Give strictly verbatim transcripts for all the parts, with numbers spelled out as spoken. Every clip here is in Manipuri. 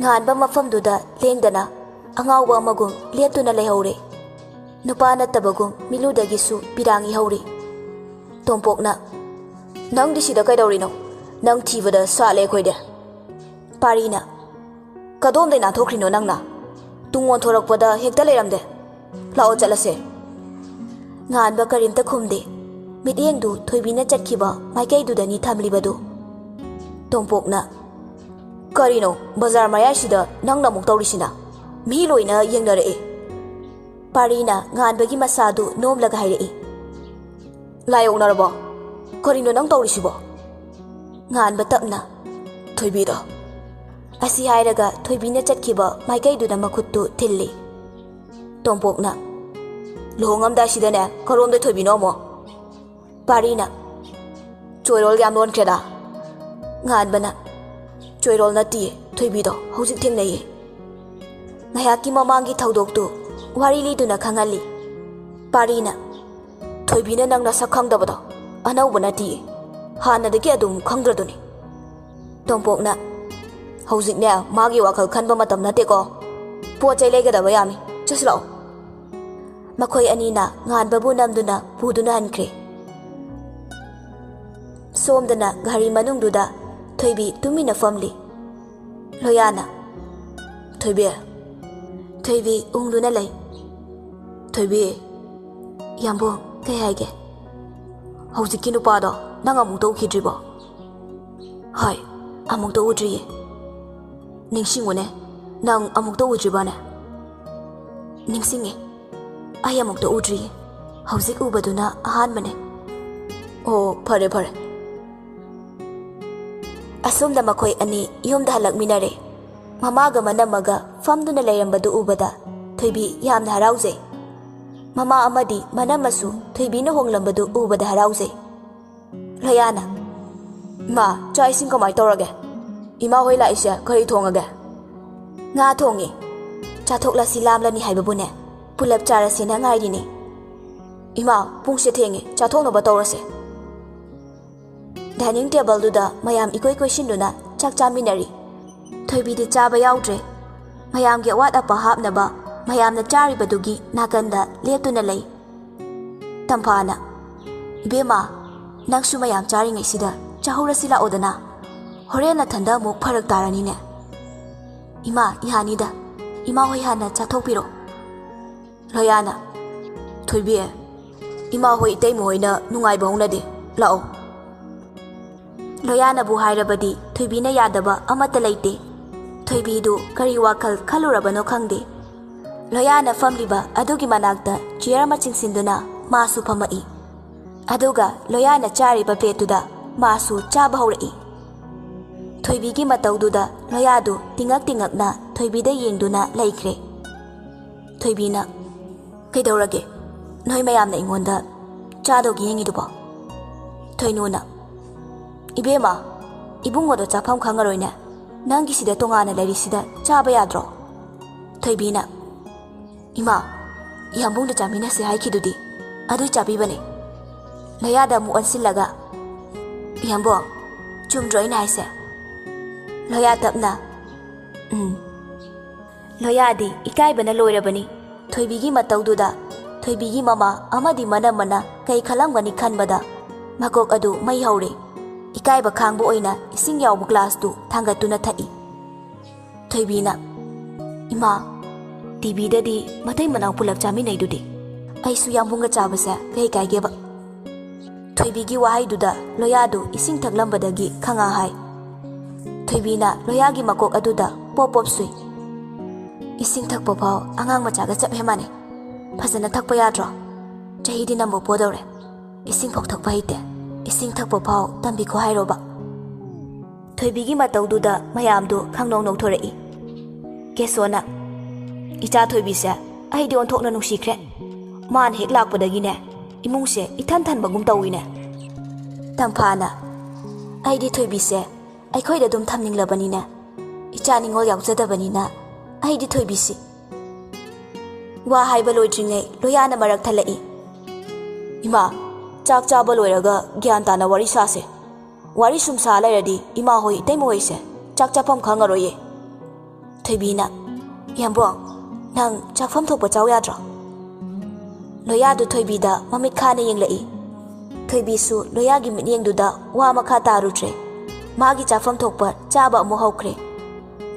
ꯉꯥꯟꯕ ꯃꯐꯝꯗꯨꯗ ꯂꯦꯡꯗꯅ ꯑꯉꯥꯎꯕ ꯑꯃꯒꯨꯝ ꯂꯦꯞꯇꯨꯅ ꯂꯩꯍꯧꯔꯦ꯫ ꯅꯨꯄꯥ ꯅꯠꯇꯕꯒꯨꯝ ꯃꯤꯠꯂꯨꯗꯒꯤꯁꯨ ꯄꯤꯔꯥꯡ ꯏꯍꯧꯔꯤ꯫ ꯇꯣꯝꯄꯣꯛꯅ, "ꯅꯪꯗꯤ ꯁꯤꯗ ꯀꯩꯗꯧꯔꯤꯅꯣ? ꯅꯪ ꯊꯤꯕꯗ ꯁꯥꯠꯂꯦ ꯑꯩꯈꯣꯏꯗꯤ꯫" ꯄꯥꯔꯤꯅ, "ꯀꯗꯣꯝꯗꯩ ꯅꯥꯟꯊꯣꯛꯈ꯭ꯔꯤꯅꯣ ꯅꯪꯅ? ꯇꯨꯡ ꯑꯣꯟꯊꯣꯔꯛꯄꯗ ꯍꯦꯛꯇ ꯂꯩꯔꯝꯗꯦ꯫ ꯂꯥꯛꯑꯣ ꯆꯠꯂꯁꯦ꯫" ꯉꯥꯟꯕ ꯀꯔꯤꯝꯇ ꯈꯨꯝꯗꯦ꯫ ꯃꯤꯠꯌꯦꯡꯗꯨ ꯊꯣꯏꯕꯤꯅ ꯆꯠꯈꯤꯕ ꯃꯥꯏꯀꯩꯗꯨꯗꯅꯤ ꯊꯝꯂꯤꯕꯗꯨ꯫ ꯇꯣꯝꯄꯣꯛꯅ, "ꯀꯔꯤꯅꯣ, ꯕꯖꯥꯔ ꯃꯌꯥꯏꯁꯤꯗ ꯅꯪꯅ ꯑꯃꯨꯛ ꯇꯧꯔꯤꯁꯤꯅ? ꯃꯤ ꯂꯣꯏꯅ ꯌꯦꯡꯅꯔꯛꯑꯦ꯫" ꯄꯥꯔꯤꯅ ꯉꯥꯟꯕꯒꯤ ꯃꯁꯥꯗꯨ ꯅꯣꯝꯂꯒ ꯍꯥꯏꯔꯛꯏ꯫ "ꯂꯥꯏ ꯑꯣꯛꯅꯔꯕꯣ? ꯀꯔꯤꯅꯣ ꯅꯪ ꯇꯧꯔꯤꯁꯤꯕꯣ?" ꯉꯥꯟꯕ ꯇꯞꯅ, "ꯊꯣꯏꯕꯤꯗꯣ꯫" ꯑꯁꯤ ꯍꯥꯏꯔꯒ ꯊꯣꯏꯕꯤꯅ ꯆꯠꯈꯤꯕ ꯃꯥꯏꯀꯩꯗꯨꯗ ꯃꯈꯨꯠꯇꯨ ꯊꯤꯜꯂꯤ꯫ ꯇꯣꯝꯄꯣꯛꯅ, "ꯂꯨꯍꯣꯡꯉꯝꯗꯥꯏꯁꯤꯗꯅꯦ, ꯀꯔꯣꯝꯗ ꯊꯣꯏꯕꯤꯅꯣ ꯑꯃꯨꯛ?" ꯄꯥꯔꯤꯅ, "ꯆꯣꯏꯔꯣꯜ ꯌꯥꯝ ꯂꯣꯟꯈ꯭ꯔꯦꯗ꯫" ꯉꯥꯟꯕꯅ, "ꯆꯣꯏꯔꯣꯜ ꯅꯠꯇꯤꯌꯦ, ꯊꯣꯏꯕꯤꯗꯣ ꯍꯧꯖꯤꯛ ꯊꯦꯡꯅꯩꯌꯦ꯫" ꯉꯥꯏꯍꯥꯛꯀꯤ ꯃꯃꯥꯡꯒꯤ ꯊꯧꯗꯣꯛꯇꯨ ꯋꯥꯔꯤ ꯂꯤꯗꯨꯅ ꯈꯪꯍꯜꯂꯤ꯫ ꯄꯥꯔꯤꯅ, "ꯊꯣꯏꯕꯤꯅ ꯅꯪ ꯅꯁꯛ ꯈꯪꯗꯕꯗꯣ ꯑꯅꯧꯕ ꯅꯠꯇꯤꯌꯦ꯫ ꯍꯥꯟꯅꯗꯒꯤ ꯑꯗꯨꯝ ꯈꯪꯗ꯭ꯔꯗꯨꯅꯤ꯫" ꯇꯣꯝꯄꯣꯛꯅ, "ꯍꯧꯖꯤꯛꯅꯦ ꯃꯥꯒꯤ ꯋꯥꯈꯜ ꯈꯟꯕ ꯃꯇꯝ ꯅꯠꯇꯦꯀꯣ꯫ ꯄꯣꯠ ꯆꯩ ꯂꯩꯒꯗꯕ ꯌꯥꯝꯃꯤ, ꯆꯠꯁꯤ ꯂꯥꯛꯑꯣ꯫" ꯃꯈꯣꯏ ꯑꯅꯤꯅ ꯉꯥꯟꯕꯕꯨ ꯅꯝꯗꯨꯅ ꯄꯨꯗꯨꯅ ꯍꯟꯈ꯭ꯔꯦ꯫ ꯁꯣꯝꯗꯅ ꯘꯔꯤ ꯃꯅꯨꯡꯗꯨꯗ ꯊꯣꯏꯕꯤ ꯇꯨꯃꯤꯟꯅ ꯐꯝꯂꯤ꯫ ꯂꯣꯌꯥꯅ, "ꯊꯣꯏꯕꯤ꯫" ꯊꯣꯏꯕꯤ ꯎꯪꯗꯨꯅ ꯂꯩ꯫ "ꯊꯣꯏꯕꯤ꯫" "ꯌꯥꯝꯕꯨꯡ, ꯀꯩ ꯍꯥꯏꯒꯦ?" "ꯍꯧꯖꯤꯛꯀꯤ ꯅꯨꯄꯥꯗꯣ ꯅꯪ ꯑꯃꯨꯛꯇ ꯎꯈꯤꯗ꯭ꯔꯤꯕꯣ?" "ꯍꯣꯏ, ꯑꯃꯨꯛꯇ ꯎꯗ꯭ꯔꯤꯌꯦ꯫" "ꯅꯤꯡꯁꯤꯡꯉꯨꯅꯦ, ꯅꯪ ꯑꯃꯨꯛꯇ ꯎꯗ꯭ꯔꯤꯕꯅꯦ?" "ꯅꯤꯡꯁꯤꯡꯉꯦ, ꯑꯩ ꯑꯃꯨꯛꯇ ꯎꯗ꯭ꯔꯤꯌꯦ꯫ ꯍꯧꯖꯤꯛ ꯎꯕꯗꯨꯅ ꯑꯍꯥꯟꯕꯅꯦ꯫" "ꯑꯣ, ꯐꯔꯦ, ꯐꯔꯦ꯫" ꯑꯁꯣꯝꯗ ꯃꯈꯣꯏ ꯑꯅꯤ ꯌꯨꯝꯗ ꯍꯜꯂꯛꯃꯤꯟꯅꯔꯦ꯫ ꯃꯃꯥꯒ ꯃꯅꯝꯃꯒ ꯐꯝꯗꯨꯅ ꯂꯩꯔꯝꯕꯗꯨ ꯎꯕꯗ ꯊꯣꯏꯕꯤ ꯌꯥꯝꯅ ꯍꯔꯥꯎꯖꯩ꯫ ꯃꯃꯥ ꯑꯃꯗꯤ ꯃꯅꯝꯃꯁꯨ ꯊꯣꯏꯕꯤꯅ ꯍꯣꯡꯂꯝꯕꯗꯨ ꯎꯕꯗ ꯍꯔꯥꯎꯖꯩ꯫ ꯂꯣꯌꯥꯅ, "ꯏꯃꯥ, ꯆꯥꯛ ꯏꯁꯤꯡ ꯀꯃꯥꯏ ꯇꯧꯔꯒꯦ? ꯏꯃꯥ ꯍꯣꯏ ꯂꯥꯛꯏꯁꯦ ꯀꯔꯤ ꯊꯣꯡꯉꯒꯦ?" "ꯉꯥ ꯊꯣꯡꯉꯦ꯫ ꯆꯥꯊꯣꯛꯂꯁꯤ, ꯂꯥꯝꯂꯅꯤ ꯍꯥꯏꯕꯕꯨꯅꯦ, ꯄꯨꯂꯞ ꯆꯥꯔꯁꯦꯅ ꯉꯥꯏꯔꯤꯅꯦ꯫" "ꯏꯃꯥ, ꯄꯨꯡꯁꯦ ꯊꯦꯡꯉꯦ, ꯆꯥꯊꯣꯛꯅꯕ ꯇꯧꯔꯁꯦ꯫" ꯗꯥꯏꯅꯤꯡ ꯇꯦꯕꯜꯗꯨꯗ ꯃꯌꯥꯝ ꯏꯀꯣꯏ ꯀꯣꯏꯁꯤꯟꯗꯨꯅ ꯆꯥꯛ ꯆꯥꯃꯤꯟꯅꯔꯤ꯫ ꯊꯣꯏꯕꯤꯗꯤ ꯆꯥꯕ ꯌꯥꯎꯗ꯭ꯔꯦ꯫ ꯃꯌꯥꯝꯒꯤ ꯑꯋꯥꯠ ꯑꯄꯥ ꯍꯥꯞꯅꯕ ꯃꯌꯥꯝꯅ ꯆꯥꯔꯤꯕꯗꯨꯒꯤ ꯅꯥꯀꯟꯗ ꯂꯦꯞꯇꯨꯅ ꯂꯩ꯫ ꯇꯝꯐꯥꯅ, "ꯏꯕꯦꯝꯃ, ꯅꯪꯁꯨ ꯃꯌꯥꯝ ꯆꯥꯔꯤꯉꯩꯁꯤꯗ ꯆꯥꯍꯧꯔꯁꯤ ꯂꯥꯛꯑꯣꯗꯅ꯫ ꯍꯣꯔꯦꯟ ꯅꯊꯟꯗ ꯑꯃꯨꯛ ꯐꯔꯛ ꯇꯥꯔꯅꯤꯅꯦ꯫" "ꯏꯃꯥ, ꯌꯥꯅꯤꯗ꯫ ꯏꯃꯥ ꯍꯣꯏ ꯍꯥꯟꯅ ꯆꯥꯊꯣꯛꯄꯤꯔꯣ꯫" ꯂꯣꯌꯥꯅ, "ꯊꯣꯏꯕꯤ, ꯏꯃꯥ ꯍꯣꯏ ꯏꯇꯩꯃ ꯍꯣꯏꯅ ꯅꯨꯡꯉꯥꯏꯕ ꯍꯧꯅꯗꯦ꯫ ꯂꯥꯛꯑꯣ꯫" ꯂꯣꯌꯥꯅꯕꯨ ꯍꯥꯏꯔꯕꯗꯤ ꯊꯣꯏꯕꯤꯅ ꯌꯥꯗꯕ ꯑꯃꯠꯇ ꯂꯩꯇꯦ꯫ ꯊꯣꯏꯕꯤꯗꯨ ꯀꯔꯤ ꯋꯥꯈꯜ ꯈꯜꯂꯨꯔꯕꯅꯣ ꯈꯪꯗꯦ꯫ ꯂꯣꯌꯥꯅ ꯐꯝꯂꯤꯕ ꯑꯗꯨꯒꯤ ꯃꯅꯥꯛꯇ ꯆꯤꯌꯔ ꯑꯃ ꯆꯤꯡꯁꯤꯟꯗꯨꯅ ꯃꯥꯁꯨ ꯐꯝꯃꯛꯏ꯫ ꯑꯗꯨꯒ ꯂꯣꯌꯥꯅ ꯆꯥꯔꯤꯕ ꯄ꯭ꯂꯦꯠꯇꯨꯗ ꯃꯥꯁꯨ ꯆꯥꯕ ꯍꯧꯔꯛꯏ꯫ ꯊꯣꯏꯕꯤꯒꯤ ꯃꯇꯧꯗꯨꯗ ꯂꯣꯌꯥꯗꯨ ꯇꯤꯡꯉꯛ ꯇꯤꯡꯉꯛꯅ ꯊꯣꯏꯕꯤꯗ ꯌꯦꯡꯗꯨꯅ ꯂꯩꯈ꯭ꯔꯦ꯫ ꯊꯣꯏꯕꯤꯅ, "ꯀꯩꯗꯧꯔꯒꯦ? ꯅꯣꯏ ꯃꯌꯥꯝꯅ ꯑꯩꯉꯣꯟꯗ ꯆꯥꯗꯧꯒꯤ ꯌꯦꯡꯉꯤꯗꯨꯕꯣ?" ꯊꯣꯏꯅꯨꯅ, "ꯏꯕꯦꯝꯃ, ꯏꯕꯨꯡꯉꯣꯗꯣ ꯆꯥꯐꯝ ꯈꯪꯉꯔꯣꯏꯅꯦ꯫ ꯅꯪꯒꯤꯁꯤꯗ ꯇꯣꯉꯥꯟꯅ ꯂꯩꯔꯤꯁꯤꯗ ꯆꯥꯕ ꯌꯥꯗ꯭ꯔꯣ?" ꯊꯣꯏꯕꯤꯅ, "ꯏꯃꯥ, ꯌꯥꯝꯕꯨꯡꯗ ꯆꯥꯃꯤꯟꯅꯁꯦ ꯍꯥꯏꯈꯤꯗꯨꯗꯤ, ꯑꯗꯨꯏ ꯆꯥꯕꯤꯕꯅꯦ꯫" ꯂꯣꯌꯥꯗ ꯑꯃꯨꯛ ꯑꯣꯟꯁꯤꯜꯂꯒ, "ꯌꯥꯝꯕꯨꯡ, ꯆꯨꯝꯗ꯭ꯔꯣ ꯑꯩꯅ ꯍꯥꯏꯁꯦ?" ꯂꯣꯌꯥ ꯇꯞꯅ, "ꯎꯝ꯫" ꯂꯣꯌꯥꯗꯤ ꯏꯀꯥꯏꯕꯅ ꯂꯣꯏꯔꯕꯅꯤ꯫ ꯊꯣꯏꯕꯤꯒꯤ ꯃꯇꯧꯗꯨꯗ ꯊꯣꯏꯕꯤꯒꯤ ꯃꯃꯥ ꯑꯃꯗꯤ ꯃꯅꯝꯃꯅ ꯀꯩ ꯈꯜꯂꯝꯒꯅꯤ ꯈꯟꯕꯗ ꯃꯀꯣꯛ ꯑꯗꯨ ꯃꯩ ꯍꯧꯔꯦ꯫ ꯏꯀꯥꯏꯕ ꯈꯥꯡꯕ ꯑꯣꯏꯅ ꯏꯁꯤꯡ ꯌꯥꯎꯕ ꯒ꯭ꯂꯥꯁꯇꯨ ꯊꯥꯡꯒꯠꯇꯨꯅ ꯊꯛꯏ꯫ ꯊꯣꯏꯕꯤꯅ, "ꯏꯃꯥ, ꯇꯤꯚꯤꯗꯗꯤ ꯃꯇꯩ ꯃꯅꯥꯎ ꯄꯨꯂꯞ ꯆꯥꯃꯤꯟꯅꯩꯗꯨꯗꯤ꯫ ꯑꯩꯁꯨ ꯌꯥꯝꯕꯨꯡꯒ ꯆꯥꯕꯁꯦ ꯀꯩ ꯀꯥꯏꯒꯦꯕ?" ꯊꯣꯏꯕꯤꯒꯤ ꯋꯥꯍꯩꯗꯨꯗ ꯂꯣꯌꯥꯗꯨ ꯏꯁꯤꯡ ꯊꯛꯂꯝꯕꯗꯒꯤ ꯈꯪꯉꯥ ꯍꯥꯏ꯫ ꯊꯣꯏꯕꯤꯅ ꯂꯣꯌꯥꯒꯤ ꯃꯀꯣꯛ ꯑꯗꯨꯗ ꯄꯣꯞ ꯄꯣꯞ ꯁꯨꯏ꯫ "ꯏꯁꯤꯡ ꯊꯛꯄ ꯐꯥꯎ ꯑꯉꯥꯡ ꯃꯆꯥꯒ ꯆꯞ ꯍꯦ ꯃꯥꯟꯅꯩ꯫ ꯐꯖꯅ ꯊꯛꯄ ꯌꯥꯗ꯭ꯔꯣ? ꯆꯍꯤꯗꯤ ꯅꯝꯕ ꯄꯣꯗꯧꯔꯦ꯫ ꯏꯁꯤꯡ ꯐꯥꯎ ꯊꯛꯄ ꯍꯩꯇꯦ꯫ ꯏꯁꯤꯡ ꯊꯛꯄ ꯐꯥꯎ ꯇꯝꯕꯤꯈꯣ ꯍꯥꯏꯔꯣꯕ?" ꯊꯣꯏꯕꯤꯒꯤ ꯃꯇꯧꯗꯨꯗ ꯃꯌꯥꯝꯗꯨ ꯈꯪꯅꯧ ꯅꯧꯊꯣꯔꯛꯏ꯫ ꯀꯦꯁꯣꯅ, "ꯏꯆꯥ ꯊꯣꯏꯕꯤꯁꯦ ꯑꯩꯗꯤ ꯑꯣꯟꯊꯣꯛꯅ ꯅꯨꯡꯁꯤꯈ꯭ꯔꯦ꯫ ꯃꯥꯅ ꯍꯦꯛ ꯂꯥꯛꯄꯗꯒꯤꯅꯦ, ꯏꯃꯨꯡꯁꯦ ꯏꯊꯟ ꯊꯟꯕꯒꯨꯝ ꯇꯧꯏꯅꯦ꯫" ꯇꯝꯐꯥꯅ, "ꯑꯩꯗꯤ ꯊꯣꯏꯕꯤꯁꯦ ꯑꯩꯈꯣꯏꯗ ꯑꯗꯨꯝ ꯊꯝꯅꯤꯡꯂꯕꯅꯤꯅꯦ꯫ ꯏꯆꯥ ꯅꯤꯉꯣꯜ ꯌꯥꯎꯖꯗꯕꯅꯤꯅ ꯑꯩꯗꯤ ꯊꯣꯏꯕꯤꯁꯤ꯫" ꯋꯥ ꯍꯥꯏꯕ ꯂꯣꯏꯗ꯭ꯔꯤꯉꯩ ꯂꯣꯌꯥꯅ ꯃꯔꯛ ꯊꯠꯂꯛꯏ꯫ "ꯏꯃꯥ, ꯆꯥꯛ ꯆꯥꯕ ꯂꯣꯏꯔꯒ ꯒ꯭ꯌꯥꯟ ꯇꯥꯅ ꯋꯥꯔꯤ ꯁꯥꯁꯦ꯫ ꯋꯥꯔꯤ ꯁꯨꯝ ꯁꯥ ꯂꯩꯔꯗꯤ ꯏꯃꯥ ꯍꯣꯏ ꯏꯇꯩꯃ ꯍꯣꯏꯁꯦ ꯆꯥꯛ ꯆꯥꯐꯝ ꯈꯪꯉꯔꯣꯏꯌꯦ꯫ ꯊꯣꯏꯕꯤꯅ, "ꯌꯥꯝꯕꯣꯡ, ꯅꯪ ꯆꯥꯛꯐꯝ ꯊꯣꯛꯄ ꯆꯥꯎ ꯌꯥꯗ꯭ꯔꯣ?" ꯂꯣꯌꯥꯗꯨ ꯊꯣꯏꯕꯤꯗ ꯃꯃꯤꯠ ꯈꯥꯅ ꯌꯦꯡꯂꯛꯏ꯫ ꯊꯣꯏꯕꯤꯁꯨ ꯂꯣꯌꯥꯒꯤ ꯃꯤꯠꯌꯦꯡꯗꯨꯗ ꯋꯥ ꯃꯈꯥ ꯇꯥꯔꯨꯗ꯭ꯔꯦ꯫ ꯃꯥꯒꯤ ꯆꯥꯐꯝ ꯊꯣꯛꯄ ꯆꯥꯕ ꯑꯃꯨꯛ ꯍꯧꯈ꯭ꯔꯦ꯫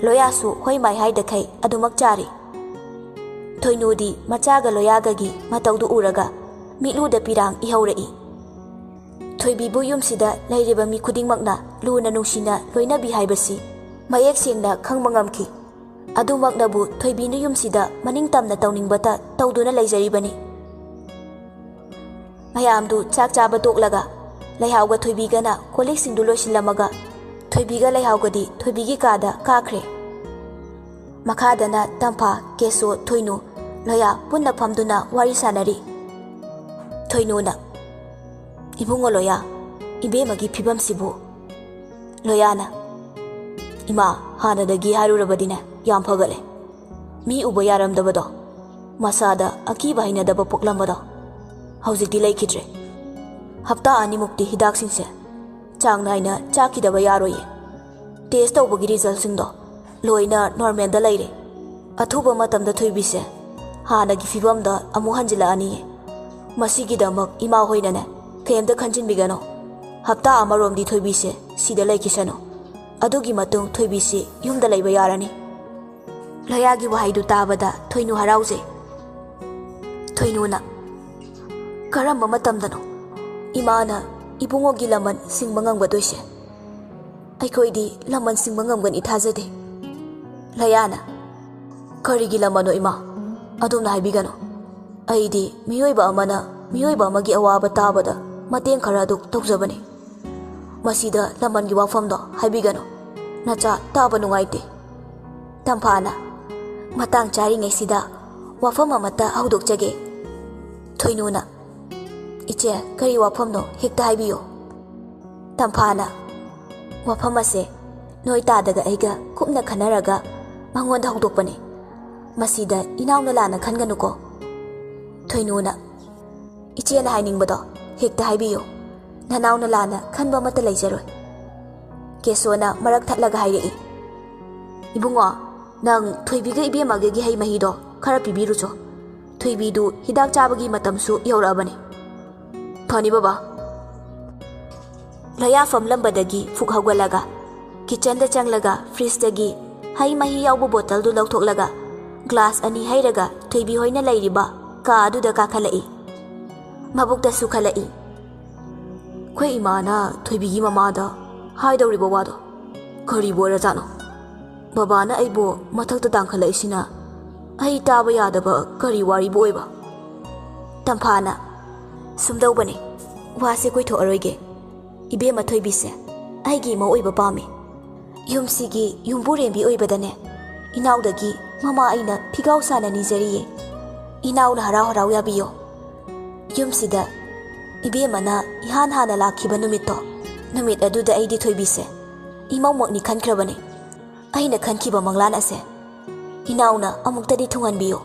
ꯂꯣꯌꯥꯁꯨ ꯍꯣꯏ ꯃꯥꯏ ꯍꯥꯏꯗꯈꯩ ꯑꯗꯨꯃꯛ ꯆꯥꯔꯤ꯫ ꯊꯣꯏꯅꯨꯗꯤ ꯃꯆꯥꯒ ꯂꯣꯌꯥꯒꯒꯤ ꯃꯇꯧꯗꯨ ꯎꯔꯒ ꯃꯤꯠꯂꯨꯗ ꯄꯤꯔꯥꯡ ꯏꯍꯧꯔꯛꯏ꯫ ꯊꯣꯏꯕꯤꯕꯨ ꯌꯨꯝꯁꯤꯗ ꯂꯩꯔꯤꯕ ꯃꯤ ꯈꯨꯗꯤꯡꯃꯛꯅ ꯂꯨꯅ ꯅꯨꯡꯁꯤꯅ ꯂꯣꯏꯅꯕꯤ ꯍꯥꯏꯕꯁꯤ ꯃꯌꯦꯛ ꯁꯦꯡꯅ ꯈꯪꯕ ꯉꯝꯈꯤ꯫ ꯑꯗꯨꯃꯛꯅꯕꯨ ꯊꯣꯏꯕꯤꯅ ꯌꯨꯝꯁꯤꯗ ꯃꯅꯤꯡ ꯇꯝꯅ ꯇꯧꯅꯤꯡꯕꯇ ꯇꯧꯗꯨꯅ ꯂꯩꯖꯔꯤꯕꯅꯤ꯫ ꯃꯌꯥꯝꯗꯨ ꯆꯥꯛ ꯆꯥꯕ ꯇꯣꯛꯂꯒ ꯂꯩꯍꯥꯎꯒ ꯊꯣꯏꯕꯤꯒꯅ ꯀꯣꯜꯂꯤꯛꯁꯤꯡꯗꯨ ꯂꯣꯏꯁꯤꯜꯂꯝꯃꯒ ꯊꯣꯏꯕꯤꯒ ꯂꯩꯍꯥꯎꯒꯗꯤ ꯊꯣꯏꯕꯤꯒꯤ ꯀꯥꯗ ꯀꯥꯈ꯭ꯔꯦ꯫ ꯃꯈꯥꯗꯅ ꯇꯝꯐꯥ, ꯀꯦꯁꯣ, ꯊꯣꯏꯅꯨ, ꯂꯣꯌꯥ ꯄꯨꯟꯅ ꯐꯝꯗꯨꯅ ꯋꯥꯔꯤ ꯁꯥꯟꯅꯔꯤ꯫ ꯊꯣꯏꯅꯨꯅ, "ꯏꯕꯨꯡꯉꯣ ꯂꯣꯌꯥ, ꯏꯕꯦꯝꯃꯒꯤ ꯐꯤꯕꯝꯁꯤꯕꯨ?" ꯂꯣꯌꯥꯅ, "ꯏꯃꯥ, ꯍꯥꯟꯅꯗꯒꯤ ꯍꯥꯏꯔꯨꯔꯕꯗꯤꯅꯦ, ꯌꯥꯝ ꯐꯒꯠꯂꯦ꯫ ꯃꯤ ꯎꯕ ꯌꯥꯔꯝꯗꯕꯗꯣ, ꯃꯁꯥꯗ ꯑꯀꯤꯕ ꯍꯩꯅꯗꯕ ꯄꯣꯛꯂꯝꯕꯗꯣ, ꯍꯧꯖꯤꯛꯇꯤ ꯂꯩꯈꯤꯗ꯭ꯔꯦ꯫ ꯍꯞꯇꯥ ꯑꯅꯤꯃꯨꯛꯇꯤ ꯍꯤꯗꯥꯛꯁꯤꯡꯁꯦ ꯆꯥꯡ ꯅꯥꯏꯅ ꯆꯥꯈꯤꯗꯕ ꯌꯥꯔꯣꯏꯌꯦ꯫ ꯇꯦꯁ ꯇꯧꯕꯒꯤ ꯔꯤꯖꯜꯁꯤꯡꯗꯣ ꯂꯣꯏꯅ ꯅꯣꯔꯃꯦꯜꯗ ꯂꯩꯔꯦ꯫ ꯑꯊꯨꯕ ꯃꯇꯝꯗ ꯊꯣꯏꯕꯤꯁꯦ ꯍꯥꯟꯅꯒꯤ ꯐꯤꯕꯝꯗ ꯑꯃꯨꯛ ꯍꯟꯖꯤꯜꯂꯛꯑꯅꯤꯌꯦ꯫ ꯃꯁꯤꯒꯤꯗꯃꯛ ꯏꯃꯥ ꯍꯣꯏꯅꯅꯦ ꯀꯩꯝꯇ ꯈꯟꯖꯤꯟꯕꯤꯒꯅꯣ꯫ ꯍꯞꯇꯥ ꯑꯃꯔꯣꯝꯗꯤ ꯊꯣꯏꯕꯤꯁꯦ ꯁꯤꯗ ꯂꯩꯈꯤꯁꯅꯨ꯫ ꯑꯗꯨꯒꯤ ꯃꯇꯨꯡ ꯊꯣꯏꯕꯤꯁꯤ ꯌꯨꯝꯗ ꯂꯩꯕ ꯌꯥꯔꯅꯤ꯫" ꯂꯣꯌꯥꯒꯤ ꯋꯥꯍꯩꯗꯨ ꯇꯥꯕꯗ ꯊꯣꯏꯅꯨ ꯍꯔꯥꯎꯖꯩ꯫ ꯊꯣꯏꯅꯨꯅ, "ꯀꯔꯝꯕ ꯃꯇꯝꯗꯅꯣ ꯏꯃꯥꯅ ꯏꯕꯨꯡꯉꯣꯒꯤ ꯂꯃꯟ ꯁꯤꯡꯕ ꯉꯝꯒꯗꯣꯏꯁꯦ? ꯑꯩꯈꯣꯏꯗꯤ ꯂꯃꯟ ꯁꯤꯡꯕ ꯉꯝꯒꯅꯤ ꯊꯥꯖꯗꯦ꯫" ꯂꯣꯌꯥꯅ, "ꯀꯔꯤꯒꯤ ꯂꯃꯟꯅꯣ ꯏꯃꯥ? ꯑꯗꯣꯝꯅ ꯍꯥꯏꯕꯤꯒꯅꯨ꯫ ꯑꯩꯗꯤ ꯃꯤꯑꯣꯏꯕ ꯑꯃꯅ ꯃꯤꯑꯣꯏꯕ ꯑꯃꯒꯤ ꯑꯋꯥꯕ ꯇꯥꯕꯗ ꯃꯇꯦꯡ ꯈꯔ ꯑꯗꯨ ꯇꯧꯖꯕꯅꯤ꯫ ꯃꯁꯤꯗ ꯂꯃꯟꯒꯤ ꯋꯥꯐꯝꯗꯣ ꯍꯥꯏꯕꯤꯒꯅꯨ꯫ ꯅꯆꯥ ꯇꯥꯕ ꯅꯨꯡꯉꯥꯏꯇꯦ꯫" ꯇꯝꯐꯥꯅ, "ꯃꯇꯥꯡ ꯆꯥꯔꯤꯉꯩꯁꯤꯗ ꯋꯥꯐꯝ ꯑꯃꯠꯇ ꯍꯧꯗꯣꯛꯆꯒꯦ꯫" ꯊꯣꯏꯅꯨꯅ, "ꯏꯆꯦ, ꯀꯔꯤ ꯋꯥꯐꯝꯅꯣ? ꯍꯦꯛꯇ ꯍꯥꯏꯕꯤꯌꯨ꯫" ꯇꯝꯐꯥꯅ, "ꯋꯥꯐꯝ ꯑꯁꯦ ꯅꯣꯏ ꯇꯥꯗꯒ ꯑꯩꯒ ꯀꯨꯞꯅ ꯈꯟꯅꯔꯒ ꯃꯉꯣꯟꯗ ꯍꯧꯗꯣꯛꯄꯅꯤ꯫ ꯃꯁꯤꯗ ꯏꯅꯥꯎꯅ ꯂꯥꯟꯅ ꯈꯟꯒꯅꯨꯀꯣ꯫" ꯊꯣꯏꯅꯨꯅ, "ꯏꯆꯦꯅ ꯍꯥꯏꯅꯤꯡꯕꯗꯣ ꯍꯦꯛꯇ ꯍꯥꯏꯕꯤꯌꯨ꯫ ꯅꯅꯥꯎꯅ ꯂꯥꯟꯅ ꯈꯟꯕ ꯑꯃꯠꯇ ꯂꯩꯖꯔꯣꯏ꯫" ꯀꯦꯁꯣꯅ ꯃꯔꯛ ꯊꯠꯂꯒ ꯍꯥꯏꯔꯛꯏ, "ꯏꯕꯨꯡꯉꯣ, "ꯅꯪ ꯊꯣꯏꯕꯤꯒ ꯏꯕꯦꯝꯃꯒꯒꯤ ꯍꯩ ꯃꯍꯤꯗꯣ ꯈꯔ ꯄꯤꯕꯤꯔꯨꯆꯣ꯫ ꯊꯣꯏꯕꯤꯗꯨ ꯍꯤꯗꯥꯛ ꯆꯥꯕꯒꯤ ꯃꯇꯝꯁꯨ ꯌꯧꯔꯛꯑꯕꯅꯤ꯫" "ꯐꯅꯤ ꯕꯕꯥ꯫" ꯂꯣꯌꯥ ꯐꯝꯂꯝꯕꯗꯒꯤ ꯐꯨꯛ ꯍꯧꯒꯠꯂꯒ ꯀꯤꯆꯟꯗ ꯆꯪꯂꯒ ꯐ꯭ꯔꯤꯖꯇꯒꯤ ꯍꯩ ꯃꯍꯤ ꯌꯥꯎꯕ ꯕꯣꯇꯜꯗꯨ ꯂꯧꯊꯣꯛꯂꯒ ꯒ꯭ꯂꯥꯁ ꯑꯅꯤ ꯍꯩꯔꯒ ꯊꯣꯏꯕꯤ ꯍꯣꯏꯅ ꯂꯩꯔꯤꯕ ꯀꯥ ꯑꯗꯨꯗ ꯀꯥꯈꯠꯂꯛꯏ꯫ ꯃꯕꯨꯛꯇꯁꯨ ꯈꯜꯂꯛꯏ꯫ "ꯑꯩꯈꯣꯏ ꯏꯃꯥꯅ ꯊꯣꯏꯕꯤꯒꯤ ꯃꯃꯥꯗ ꯍꯥꯏꯗꯧꯔꯤꯕ ꯋꯥꯗꯣ ꯀꯔꯤꯕꯨ ꯑꯣꯏꯔꯖꯥꯠꯅꯣ? ꯕꯕꯥꯅ ꯑꯩꯕꯨ ꯃꯊꯛꯇ ꯇꯥꯡꯈꯠꯂꯛꯏꯁꯤꯅ ꯑꯩ ꯇꯥꯕ ꯌꯥꯗꯕ ꯀꯔꯤ ꯋꯥꯔꯤꯕꯨ ꯑꯣꯏꯕ?" ꯇꯝꯐꯥꯅ, "ꯁꯨꯝꯗꯧꯕꯅꯦ, ꯋꯥꯁꯦ ꯀꯣꯏꯊꯣꯛꯑꯔꯣꯏꯒꯦ꯫ ꯏꯕꯦꯝꯃ ꯊꯣꯏꯕꯤꯁꯦ ꯑꯩꯒꯤ ꯏꯃꯧ ꯑꯣꯏꯕ ꯄꯥꯝꯃꯤ꯫ ꯌꯨꯝꯁꯤꯒꯤ ꯌꯨꯝꯕꯨꯔꯦꯝꯕꯤ ꯑꯣꯏꯕꯗꯅꯦ, ꯏꯅꯥꯎꯗꯒꯤ ꯃꯃꯥ ꯑꯩꯅ ꯐꯤꯒꯥꯎ ꯁꯥꯅ ꯅꯤꯖꯔꯤꯌꯦ꯫ ꯏꯅꯥꯎꯅ ꯍꯔꯥꯎ ꯍꯔꯥꯎ ꯌꯥꯕꯤꯌꯣ꯫ ꯌꯨꯝꯁꯤꯗ ꯏꯕꯦꯝꯃꯅ ꯏꯍꯥꯟ ꯍꯥꯟꯅ ꯂꯥꯛꯈꯤꯕ ꯅꯨꯃꯤꯠꯇꯣ, ꯅꯨꯃꯤꯠ ꯑꯗꯨꯗ ꯑꯩꯗꯤ ꯊꯣꯏꯕꯤꯁꯦ ꯏꯃꯧꯃꯛꯅꯤ ꯈꯟꯈ꯭ꯔꯕꯅꯤ꯫ ꯑꯩꯅ ꯈꯟꯈꯤꯕ ꯃꯪꯂꯥꯟ ꯑꯁꯦ ꯏꯅꯥꯎꯅ ꯑꯃꯨꯛꯇꯗꯤ ꯊꯨꯡꯍꯟꯕꯤꯌꯨ꯫"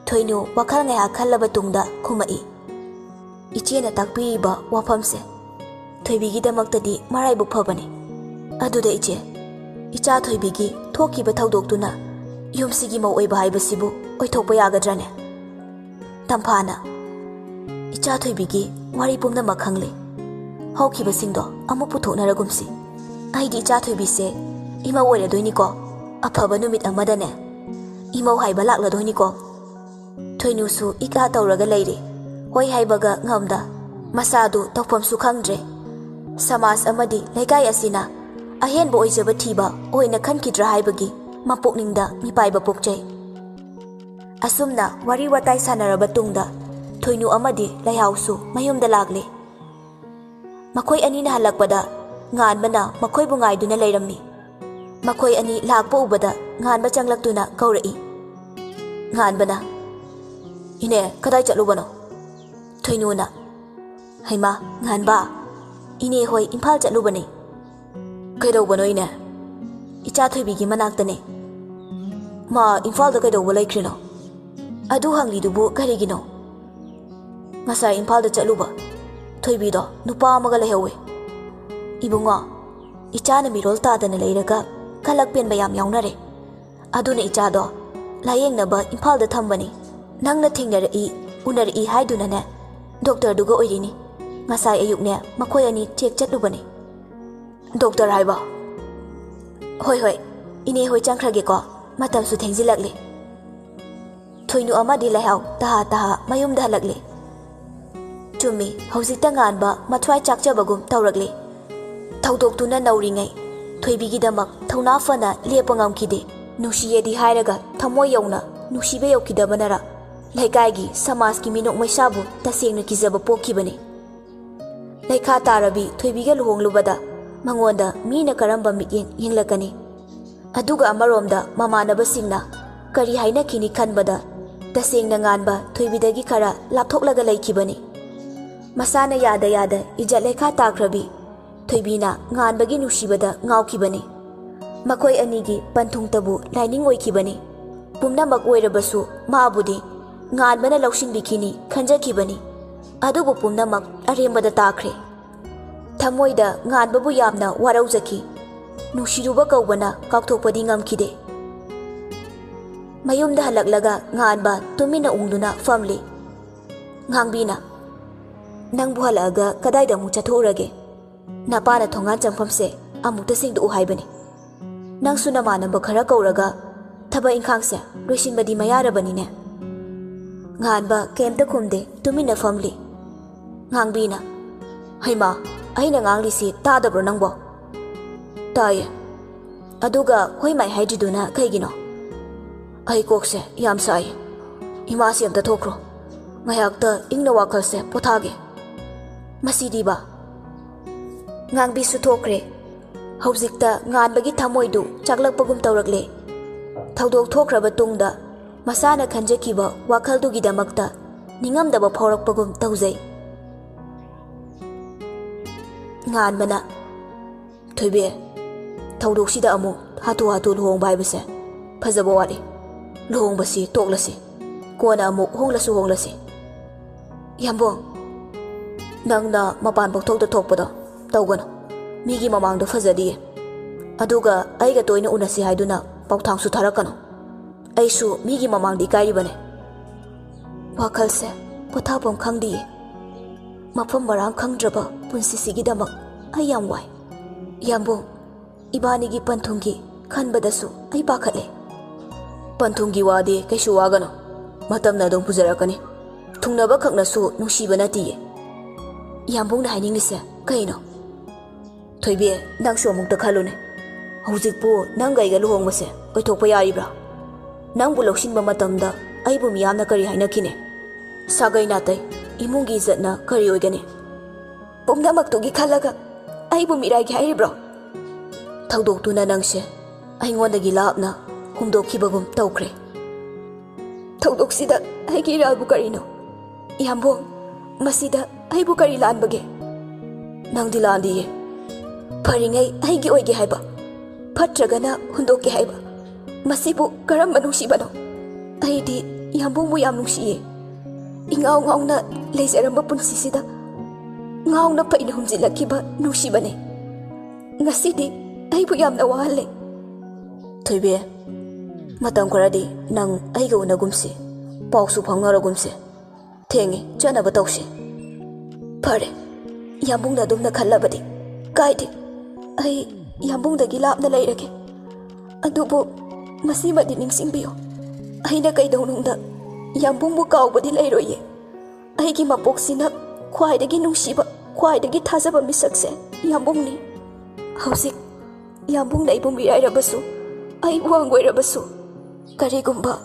ꯊꯣꯏꯅꯨ ꯋꯥꯈꯜ ꯉꯥꯏꯍꯥꯛ ꯈꯜꯂꯕ ꯇꯨꯡꯗ ꯈꯨꯝꯃꯛꯏ꯫ "ꯏꯆꯦꯅ ꯇꯥꯛꯄꯤꯔꯤꯕ ꯋꯥꯐꯝꯁꯦ ꯊꯣꯏꯕꯤꯒꯤꯗꯃꯛꯇꯗꯤ ꯃꯔꯥꯏꯕꯛ ꯐꯕꯅꯤ꯫ ꯑꯗꯨꯗ ꯏꯆꯦ, ꯏꯆꯥ ꯊꯣꯏꯕꯤꯒꯤ ꯊꯣꯛꯈꯤꯕ ꯊꯧꯗꯣꯛꯇꯨꯅ ꯌꯨꯝꯁꯤꯒꯤ ꯃꯧ ꯑꯣꯏꯕ ꯍꯥꯏꯕꯁꯤꯕꯨ ꯑꯣꯏꯊꯣꯛꯄ ꯌꯥꯒꯗ꯭ꯔꯅꯦ?" ꯇꯝꯐꯥꯅ, "ꯏꯆꯥ ꯊꯣꯏꯕꯤꯒꯤ ꯋꯥꯔꯤ ꯄꯨꯝꯅꯃꯛ ꯈꯪꯂꯦ꯫ ꯍꯧꯈꯤꯕꯁꯤꯡꯗꯣ ꯑꯃꯨꯛ ꯄꯨꯊꯣꯛꯅꯔꯒꯨꯝꯁꯤ꯫ ꯑꯩꯗꯤ ꯏꯆꯥ ꯊꯣꯏꯕꯤꯁꯦ ꯏꯃꯧ ꯑꯣꯏꯔꯗꯣꯏꯅꯤꯀꯣ, ꯑꯐꯕ ꯅꯨꯃꯤꯠ ꯑꯃꯗꯅꯦ꯫ ꯏꯃꯧ ꯍꯥꯏꯕ ꯂꯥꯛꯂꯗꯣꯏꯅꯤꯀꯣ꯫" ꯊꯣꯏꯅꯨꯁꯨ ꯏꯀꯥ ꯇꯧꯔꯒ ꯂꯩꯔꯦ꯫ ꯍꯣꯏ ꯍꯥꯏꯕꯒ ꯉꯝꯗ, ꯃꯁꯥꯗꯨ ꯇꯧꯐꯝꯁꯨ ꯈꯪꯗ꯭ꯔꯦ꯫ ꯁꯃꯥꯖ ꯑꯃꯗꯤ ꯂꯩꯀꯥꯏ ꯑꯁꯤꯅ ꯑꯍꯦꯟꯕ ꯑꯣꯏꯖꯕ ꯊꯤꯕ ꯑꯣꯏꯅ ꯈꯟꯈꯤꯗ꯭ꯔꯥ ꯍꯥꯏꯕꯒꯤ ꯃꯄꯨꯛꯅꯤꯡꯗ ꯃꯤꯄꯥꯏꯕ ꯄꯣꯛꯆꯩ꯫ ꯑꯁꯨꯝꯅ ꯋꯥꯔꯤ ꯋꯥꯇꯥꯏ ꯁꯥꯟꯅꯔꯕ ꯇꯨꯡꯗ ꯊꯣꯏꯅꯨ ꯑꯃꯗꯤ ꯂꯩꯍꯥꯎꯁꯨ ꯃꯌꯨꯝꯗ ꯂꯥꯛꯂꯦ꯫ ꯃꯈꯣꯏ ꯑꯅꯤꯅ ꯍꯜꯂꯛꯄꯗ ꯉꯥꯟꯕꯅ ꯃꯈꯣꯏꯕꯨ ꯉꯥꯏꯗꯨꯅ ꯂꯩꯔꯝꯃꯤ꯫ ꯃꯈꯣꯏ ꯑꯅꯤ ꯂꯥꯛꯄ ꯎꯕꯗ ꯉꯥꯟꯕ ꯆꯪꯂꯛꯇꯨꯅ ꯀꯧꯔꯛꯏ꯫ ꯉꯥꯟꯕꯅ, "ꯏꯅꯦ, ꯀꯗꯥꯏ ꯆꯠꯂꯨꯕꯅꯣ?" ꯊꯣꯏꯅꯨꯅ, "ꯍꯩꯃꯥ, ꯉꯥꯟꯕ, ꯏꯅꯦ ꯍꯣꯏ ꯏꯝꯐꯥꯜ ꯆꯠꯂꯨꯕꯅꯦ꯫" "ꯀꯩꯗꯧꯕꯅꯣ ꯏꯅꯦ?" "ꯏꯆꯥ ꯊꯣꯏꯕꯤꯒꯤ ꯃꯅꯥꯛꯇꯅꯦ꯫" "ꯃꯥ ꯏꯝꯐꯥꯜꯗ ꯀꯩꯗꯧꯕ ꯂꯩꯈ꯭ꯔꯤꯅꯣ?" "ꯑꯗꯨ ꯍꯪꯂꯤꯗꯨꯕꯨ ꯀꯔꯤꯒꯤꯅꯣ?" "ꯉꯁꯥꯏ ꯏꯝꯐꯥꯜꯗ ꯆꯠꯂꯨꯕ ꯊꯣꯏꯕꯤꯗꯣ ꯅꯨꯄꯥ ꯑꯃꯒ ꯂꯩꯍꯧꯋꯦ꯫" "ꯏꯕꯨꯡꯉꯣ, ꯏꯆꯥꯅ ꯃꯤꯔꯣꯜ ꯇꯥꯗꯅ ꯂꯩꯔꯒ ꯀꯂꯛ ꯄꯦꯟꯕ ꯌꯥꯝ ꯌꯥꯎꯅꯔꯦ꯫ ꯑꯗꯨꯅ ꯏꯆꯥꯗꯣ ꯂꯥꯌꯦꯡꯅꯕ ꯏꯝꯐꯥꯜꯗ ꯊꯝꯕꯅꯤ꯫ ꯅꯪꯅ ꯊꯦꯡꯅꯔꯛꯏ, ꯎꯅꯔꯛꯏ ꯍꯥꯏꯗꯨꯅꯅꯦ ꯗꯣꯛꯇꯔꯗꯨꯒ ꯑꯣꯏꯔꯤꯅꯤ꯫ ꯉꯁꯥꯏ ꯑꯌꯨꯛꯅꯦ ꯃꯈꯣꯏ ꯑꯅꯤ ꯆꯦꯛ ꯆꯠꯂꯨꯕꯅꯤ꯫ ꯗꯣꯛꯇꯔ ꯍꯥꯏꯕ? ꯍꯣꯏ ꯍꯣꯏ, ꯏꯅꯦ ꯍꯣꯏ ꯆꯪꯈ꯭ꯔꯒꯦꯀꯣ, ꯃꯇꯝꯁꯨ ꯊꯦꯡꯖꯤꯜꯂꯛꯂꯦ꯫ ꯊꯣꯏꯅꯨ ꯑꯃꯗꯤ ꯂꯩꯍꯥꯎ ꯇꯍꯥ ꯇꯍꯥ ꯃꯌꯨꯝꯗ ꯍꯜꯂꯛꯂꯦ꯫ ꯆꯨꯝꯃꯤ, ꯍꯧꯖꯤꯛꯇ ꯉꯥꯟꯕ ꯃꯊ꯭ꯋꯥꯏ ꯆꯥꯛꯆꯕꯒꯨꯝ ꯇꯧꯔꯛꯂꯦ꯫ ꯊꯧꯗꯣꯛꯇꯨꯅ ꯅꯧꯔꯤꯉꯩ ꯊꯣꯏꯕꯤꯒꯤꯗꯃꯛ ꯊꯧꯅꯥ ꯐꯅ ꯂꯦꯞꯄ ꯉꯝꯈꯤꯗꯦ꯫ ꯅꯨꯡꯁꯤꯌꯦꯗꯤ ꯍꯥꯏꯔꯒ ꯊꯃꯣꯏ ꯌꯧꯅ ꯅꯨꯡꯁꯤꯕ ꯌꯧꯈꯤꯗꯕꯅꯔ ꯂꯩꯀꯥꯏꯒꯤ ꯁꯃꯥꯖꯀꯤ ꯃꯤꯅꯣꯛ ꯃꯩꯁꯥꯕꯨ ꯇꯁꯦꯡꯅ ꯀꯤꯖꯕ ꯄꯣꯛꯈꯤꯕꯅꯤ꯫ ꯂꯩꯈꯥ ꯇꯥꯔꯕꯤ ꯊꯣꯏꯕꯤꯒ ꯂꯨꯍꯣꯡꯂꯨꯕꯗ ꯃꯉꯣꯟꯗ ꯃꯤꯅ ꯀꯔꯝꯕ ꯃꯤꯠꯌꯦꯡ ꯌꯦꯡꯂꯛꯀꯅꯤ? ꯑꯗꯨꯒ ꯑꯃꯔꯣꯝꯗ ꯃꯃꯥꯟꯅꯕꯁꯤꯡꯅ ꯀꯔꯤ ꯍꯥꯏꯅꯈꯤꯅꯤ ꯈꯟꯕꯗ ꯇꯁꯦꯡꯅ ꯉꯥꯟꯕ ꯊꯣꯏꯕꯤꯗꯒꯤ ꯈꯔ ꯂꯥꯞꯊꯣꯛꯂꯒ ꯂꯩꯈꯤꯕꯅꯤ꯫ ꯃꯁꯥꯅ ꯌꯥꯗ ꯌꯥꯗ ꯏꯖꯠ ꯂꯩꯈꯥ ꯇꯥꯈ꯭ꯔꯕꯤ ꯊꯣꯏꯕꯤꯅ ꯉꯥꯟꯕꯒꯤ ꯅꯨꯡꯁꯤꯕꯗ ꯉꯥꯎꯈꯤꯕꯅꯤ꯫ ꯃꯈꯣꯏ ꯑꯅꯤꯒꯤ ꯄꯟꯊꯨꯡꯇꯕꯨ ꯂꯥꯏꯅꯤꯡ ꯑꯣꯏꯈꯤꯕꯅꯤ꯫ ꯄꯨꯝꯅꯃꯛ ꯑꯣꯏꯔꯕꯁꯨ ꯃꯥꯕꯨꯗꯤ ꯉꯥꯟꯕꯅ ꯂꯧꯁꯤꯟꯕꯤꯈꯤꯅꯤ ꯈꯟꯖꯈꯤꯕꯅꯤ꯫ ꯑꯗꯨꯕꯨ ꯄꯨꯝꯅꯃꯛ ꯑꯔꯦꯝꯕꯗ ꯇꯥꯈ꯭ꯔꯦ꯫ ꯊꯃꯣꯏꯗ ꯉꯥꯟꯕꯕꯨ ꯌꯥꯝꯅ ꯋꯥꯔꯧꯖꯈꯤ꯫ ꯅꯨꯡꯁꯤꯔꯨꯕ ꯀꯧꯕꯅ ꯀꯥꯎꯊꯣꯛꯄꯗꯤ ꯉꯝꯈꯤꯗꯦ꯫ ꯃꯌꯨꯝꯗ ꯍꯜꯂꯛꯂꯒ ꯉꯥꯟꯕ ꯇꯨꯃꯤꯟꯅ ꯎꯪꯗꯨꯅ ꯐꯝꯂꯤ꯫ ꯉꯥꯡꯕꯤꯅ, "ꯅꯪꯕꯨ ꯍꯜꯂꯛꯑꯒ ꯀꯗꯥꯏꯗ ꯑꯃꯨꯛ ꯆꯠꯊꯣꯛꯎꯔꯒꯦ? ꯅꯄꯥꯅ ꯊꯣꯡꯒꯥꯟ ꯆꯪꯐꯝꯁꯦ ꯑꯃꯨꯛꯇ ꯁꯦꯡꯗꯣꯛꯎ ꯍꯥꯏꯕꯅꯤ꯫ ꯅꯪꯁꯨ ꯅꯃꯥꯟꯅꯕ ꯈꯔ ꯀꯧꯔꯒ ꯊꯕꯛ ꯏꯪꯈꯥꯡꯁꯦ ꯂꯣꯏꯁꯤꯟꯕꯗꯤ ꯃꯌꯥꯔꯕꯅꯤꯅꯦ?" ꯉꯥꯟꯕ ꯀꯩꯝꯇ ꯈꯨꯝꯗꯦ, ꯇꯨꯃꯤꯟꯅ ꯐꯝꯂꯤ꯫ ꯉꯥꯡꯕꯤꯅ, "ꯍꯩꯃꯥ, ꯑꯩꯅ ꯉꯥꯡꯂꯤꯁꯤ ꯇꯥꯗꯕ꯭ꯔꯣ ꯅꯪꯕꯣ?" "ꯇꯥꯏꯌꯦ꯫ ꯑꯗꯨꯒ ꯍꯣꯏ ꯃꯥꯏ ꯍꯥꯏꯗ꯭ꯔꯤꯗꯨꯅ ꯀꯩꯒꯤꯅꯣ?" "ꯑꯩ ꯀꯣꯛꯁꯦ ꯌꯥꯝ ꯁꯥꯏ꯫ ꯏꯃꯥꯁꯤ ꯑꯝꯇ ꯊꯣꯛꯈ꯭ꯔꯣ꯫ ꯉꯥꯏꯍꯥꯛꯇ ꯏꯪꯅ ꯋꯥꯈꯜꯁꯦ ꯄꯣꯊꯥꯒꯦ꯫ ꯃꯁꯤꯗꯤꯕ!" ꯉꯥꯡꯕꯤꯁꯨ ꯊꯣꯛꯈ꯭ꯔꯦ꯫ ꯍꯧꯖꯤꯛꯇ ꯉꯥꯟꯕꯒꯤ ꯊꯃꯣꯏꯗꯨ ꯆꯥꯛꯂꯛꯄꯒꯨꯝ ꯇꯧꯔꯛꯂꯦ꯫ ꯊꯧꯗꯣꯛ ꯊꯣꯛꯈ꯭ꯔꯕ ꯇꯨꯡꯗ ꯃꯁꯥꯅ ꯈꯟꯖꯈꯤꯕ ꯋꯥꯈꯜꯗꯨꯒꯤꯗꯃꯛꯇ ꯅꯤꯡꯉꯝꯗꯕ ꯐꯥꯎꯔꯛꯄꯒꯨꯝ ꯇꯧꯖꯩ꯫ ꯉꯥꯟꯕꯅ, "ꯊꯣꯏꯕꯤ, ꯊꯧꯗꯣꯛꯁꯤꯗ ꯑꯃꯨꯛ ꯍꯥꯊꯨ ꯍꯥꯊꯨ ꯂꯨꯍꯣꯡꯕ ꯍꯥꯏꯕꯁꯦ ꯐꯖꯕ ꯋꯥꯠꯂꯤ꯫ ꯂꯨꯍꯣꯡꯕꯁꯤ ꯇꯣꯛꯂꯁꯤ꯫ ꯀꯣꯟꯅ ꯑꯃꯨꯛ ꯍꯣꯡꯂꯁꯨ ꯍꯣꯡꯂꯁꯤ꯫ ꯌꯥꯝꯕꯨꯡ, ꯅꯪꯅ ꯃꯄꯥꯟ ꯄꯪꯊꯣꯛꯇ ꯊꯣꯛꯄꯗꯣ ꯇꯧꯒꯅꯨ꯫ ꯃꯤꯒꯤ ꯃꯃꯥꯡꯗ ꯐꯖꯗꯤꯌꯦ꯫ ꯑꯗꯨꯒ ꯑꯩꯒ ꯇꯣꯏꯅ ꯎꯅꯁꯤ ꯍꯥꯏꯗꯨꯅ ꯄꯥꯎꯊꯥꯡꯁꯨ ꯊꯥꯔꯛꯀꯅꯨ꯫ ꯑꯩꯁꯨ ꯃꯤꯒꯤ ꯃꯃꯥꯡꯗ ꯏꯀꯥꯏꯔꯤꯕꯅꯦ꯫ ꯋꯥꯈꯜꯁꯦ ꯄꯣꯊꯥꯐꯝ ꯈꯪꯗꯤꯌꯦ꯫ ꯃꯐꯝ ꯃꯔꯥꯡ ꯈꯪꯗ꯭ꯔꯕ ꯄꯨꯟꯁꯤꯁꯤꯒꯤꯗꯃꯛ ꯑꯩ ꯌꯥꯝ ꯋꯥꯏ꯫ ꯌꯥꯝꯕꯨꯡ, ꯏꯕꯥꯅꯤꯒꯤ ꯄꯟꯊꯨꯡꯒꯤ ꯈꯟꯕꯗꯁꯨ ꯑꯩ ꯄꯥꯈꯠꯂꯦ꯫ ꯄꯟꯊꯨꯡꯒꯤ ꯋꯥꯗꯤ ꯀꯩꯁꯨ ꯋꯥꯒꯅꯨ, ꯃꯇꯝꯅ ꯑꯗꯨꯝ ꯄꯨꯖꯔꯛꯀꯅꯤ꯫ ꯊꯨꯡꯅꯕ ꯈꯛꯅꯁꯨ ꯅꯨꯡꯁꯤꯕ ꯅꯠꯇꯤꯌꯦ꯫ ꯌꯥꯝꯕꯨꯡꯅ ꯍꯥꯏꯅꯤꯡꯂꯤꯁꯦ ꯀꯩꯅꯣ? ꯊꯣꯏꯕꯤ, ꯅꯪꯁꯨ ꯑꯃꯨꯛꯇ ꯈꯜꯂꯨꯅꯦ꯫ ꯍꯧꯖꯤꯛꯄꯨ ꯅꯪꯒ ꯑꯩꯒ ꯂꯨꯍꯣꯡꯕꯁꯦ ꯑꯣꯏꯊꯣꯛꯄ ꯌꯥꯔꯤꯕ꯭ꯔꯥ? ꯅꯪꯕꯨ ꯂꯧꯁꯤꯟꯕ ꯃꯇꯝꯗ ꯑꯩꯕꯨ ꯃꯤꯌꯥꯝꯅ ꯀꯔꯤ ꯍꯥꯏꯅꯈꯤꯅꯤ? ꯁꯥꯒꯩ ꯅꯥꯇꯩ, ꯏꯃꯨꯡꯒꯤ ꯏꯖꯠꯅ ꯀꯔꯤ ꯑꯣꯏꯒꯅꯤ? ꯄꯨꯝꯅꯃꯛꯇꯨꯒꯤ ꯈꯜꯂꯒ ꯑꯩꯕꯨ ꯃꯤꯔꯥꯏꯒꯦ ꯍꯥꯏꯔꯤꯕ꯭ꯔꯣ? ꯊꯧꯗꯣꯛꯇꯨꯅ ꯅꯪꯁꯦ ꯑꯩꯉꯣꯟꯗꯒꯤ ꯂꯥꯞꯅ ꯍꯨꯝꯗꯣꯛꯈꯤꯕꯒꯨꯝ ꯇꯧꯈ꯭ꯔꯦ꯫ ꯊꯧꯗꯣꯛꯁꯤꯗ ꯑꯩꯒꯤ ꯏꯔꯥꯜꯕꯨ ꯀꯔꯤꯅꯣ? ꯌꯥꯝꯕꯨꯡ, ꯃꯁꯤꯗ ꯑꯩꯕꯨ ꯀꯔꯤ ꯂꯥꯟꯕꯒꯦ? ꯅꯪꯗꯤ ꯂꯥꯟꯗꯤꯌꯦ꯫ ꯐꯔꯤꯉꯩ ꯑꯩꯒꯤ ꯑꯣꯏꯒꯦ ꯍꯥꯏꯕ, ꯐꯠꯇ꯭ꯔꯒꯅ ꯍꯨꯟꯗꯣꯛꯀꯦ ꯍꯥꯏꯕ, ꯃꯁꯤꯕꯨ ꯀꯔꯝꯕ ꯅꯨꯡꯁꯤꯕꯅꯣ? ꯑꯩꯗꯤ ꯌꯥꯝꯕꯨꯡꯕꯨ ꯌꯥꯝ ꯅꯨꯡꯁꯤꯌꯦ꯫ ꯏꯉꯥꯎ ꯉꯥꯎꯅ ꯂꯩꯖꯔꯝꯕ ꯄꯨꯟꯁꯤꯁꯤꯗ ꯉꯥꯎꯅ ꯐꯩꯅ ꯍꯨꯝꯖꯤꯜꯂꯛꯈꯤꯕ ꯅꯨꯡꯁꯤꯕꯅꯦ꯫ ꯉꯁꯤꯗꯤ ꯑꯩꯕꯨ ꯌꯥꯝꯅ ꯋꯥꯍꯜꯂꯦ꯫ ꯊꯣꯏꯕꯤ, ꯃꯇꯝ ꯈꯔꯗꯤ ꯅꯪ ꯑꯩꯒ ꯎꯅꯒꯨꯝꯁꯤ, ꯄꯥꯎꯁꯨ ꯐꯥꯎꯅꯔꯒꯨꯝꯁꯤ꯫ ꯊꯦꯡꯉꯦ, ꯆꯠꯅꯕ ꯇꯧꯁꯤ꯫ ꯐꯔꯦ, ꯌꯥꯝꯕꯨꯡꯅ ꯑꯗꯨꯝꯅ ꯈꯜꯂꯕꯗꯤ ꯀꯥꯏꯗꯦ꯫ ꯑꯩ ꯌꯥꯝꯕꯨꯡꯗꯒꯤ ꯂꯥꯞꯅ ꯂꯩꯔꯒꯦ꯫ ꯑꯗꯨꯕꯨ ꯃꯁꯤꯃꯗꯤ ꯅꯤꯡꯁꯤꯡꯕꯤꯌꯨ, ꯑꯩꯅ ꯀꯩꯗꯧꯅꯨꯡꯗ ꯌꯥꯝꯕꯨꯡꯕꯨ ꯀꯥꯎꯕꯗꯤ ꯂꯩꯔꯣꯏꯌꯦ꯫ ꯑꯩꯒꯤ ꯃꯄꯣꯛꯁꯤꯅ ꯈ꯭ꯋꯥꯏꯗꯒꯤ ꯅꯨꯡꯁꯤꯕ, ꯈ꯭ꯋꯥꯏꯗꯒꯤ ꯊꯥꯖꯕ ꯃꯤꯁꯛꯁꯦ ꯌꯥꯝꯕꯨꯡꯅꯤ꯫ ꯍꯧꯖꯤꯛ ꯌꯥꯝꯕꯨꯡꯅ ꯑꯩꯕꯨ ꯃꯤꯔꯥꯏꯔꯕꯁꯨ, ꯑꯩꯕꯨ ꯍꯪꯒꯣꯏꯔꯕꯁꯨ, ꯀꯔꯤꯒꯨꯝꯕ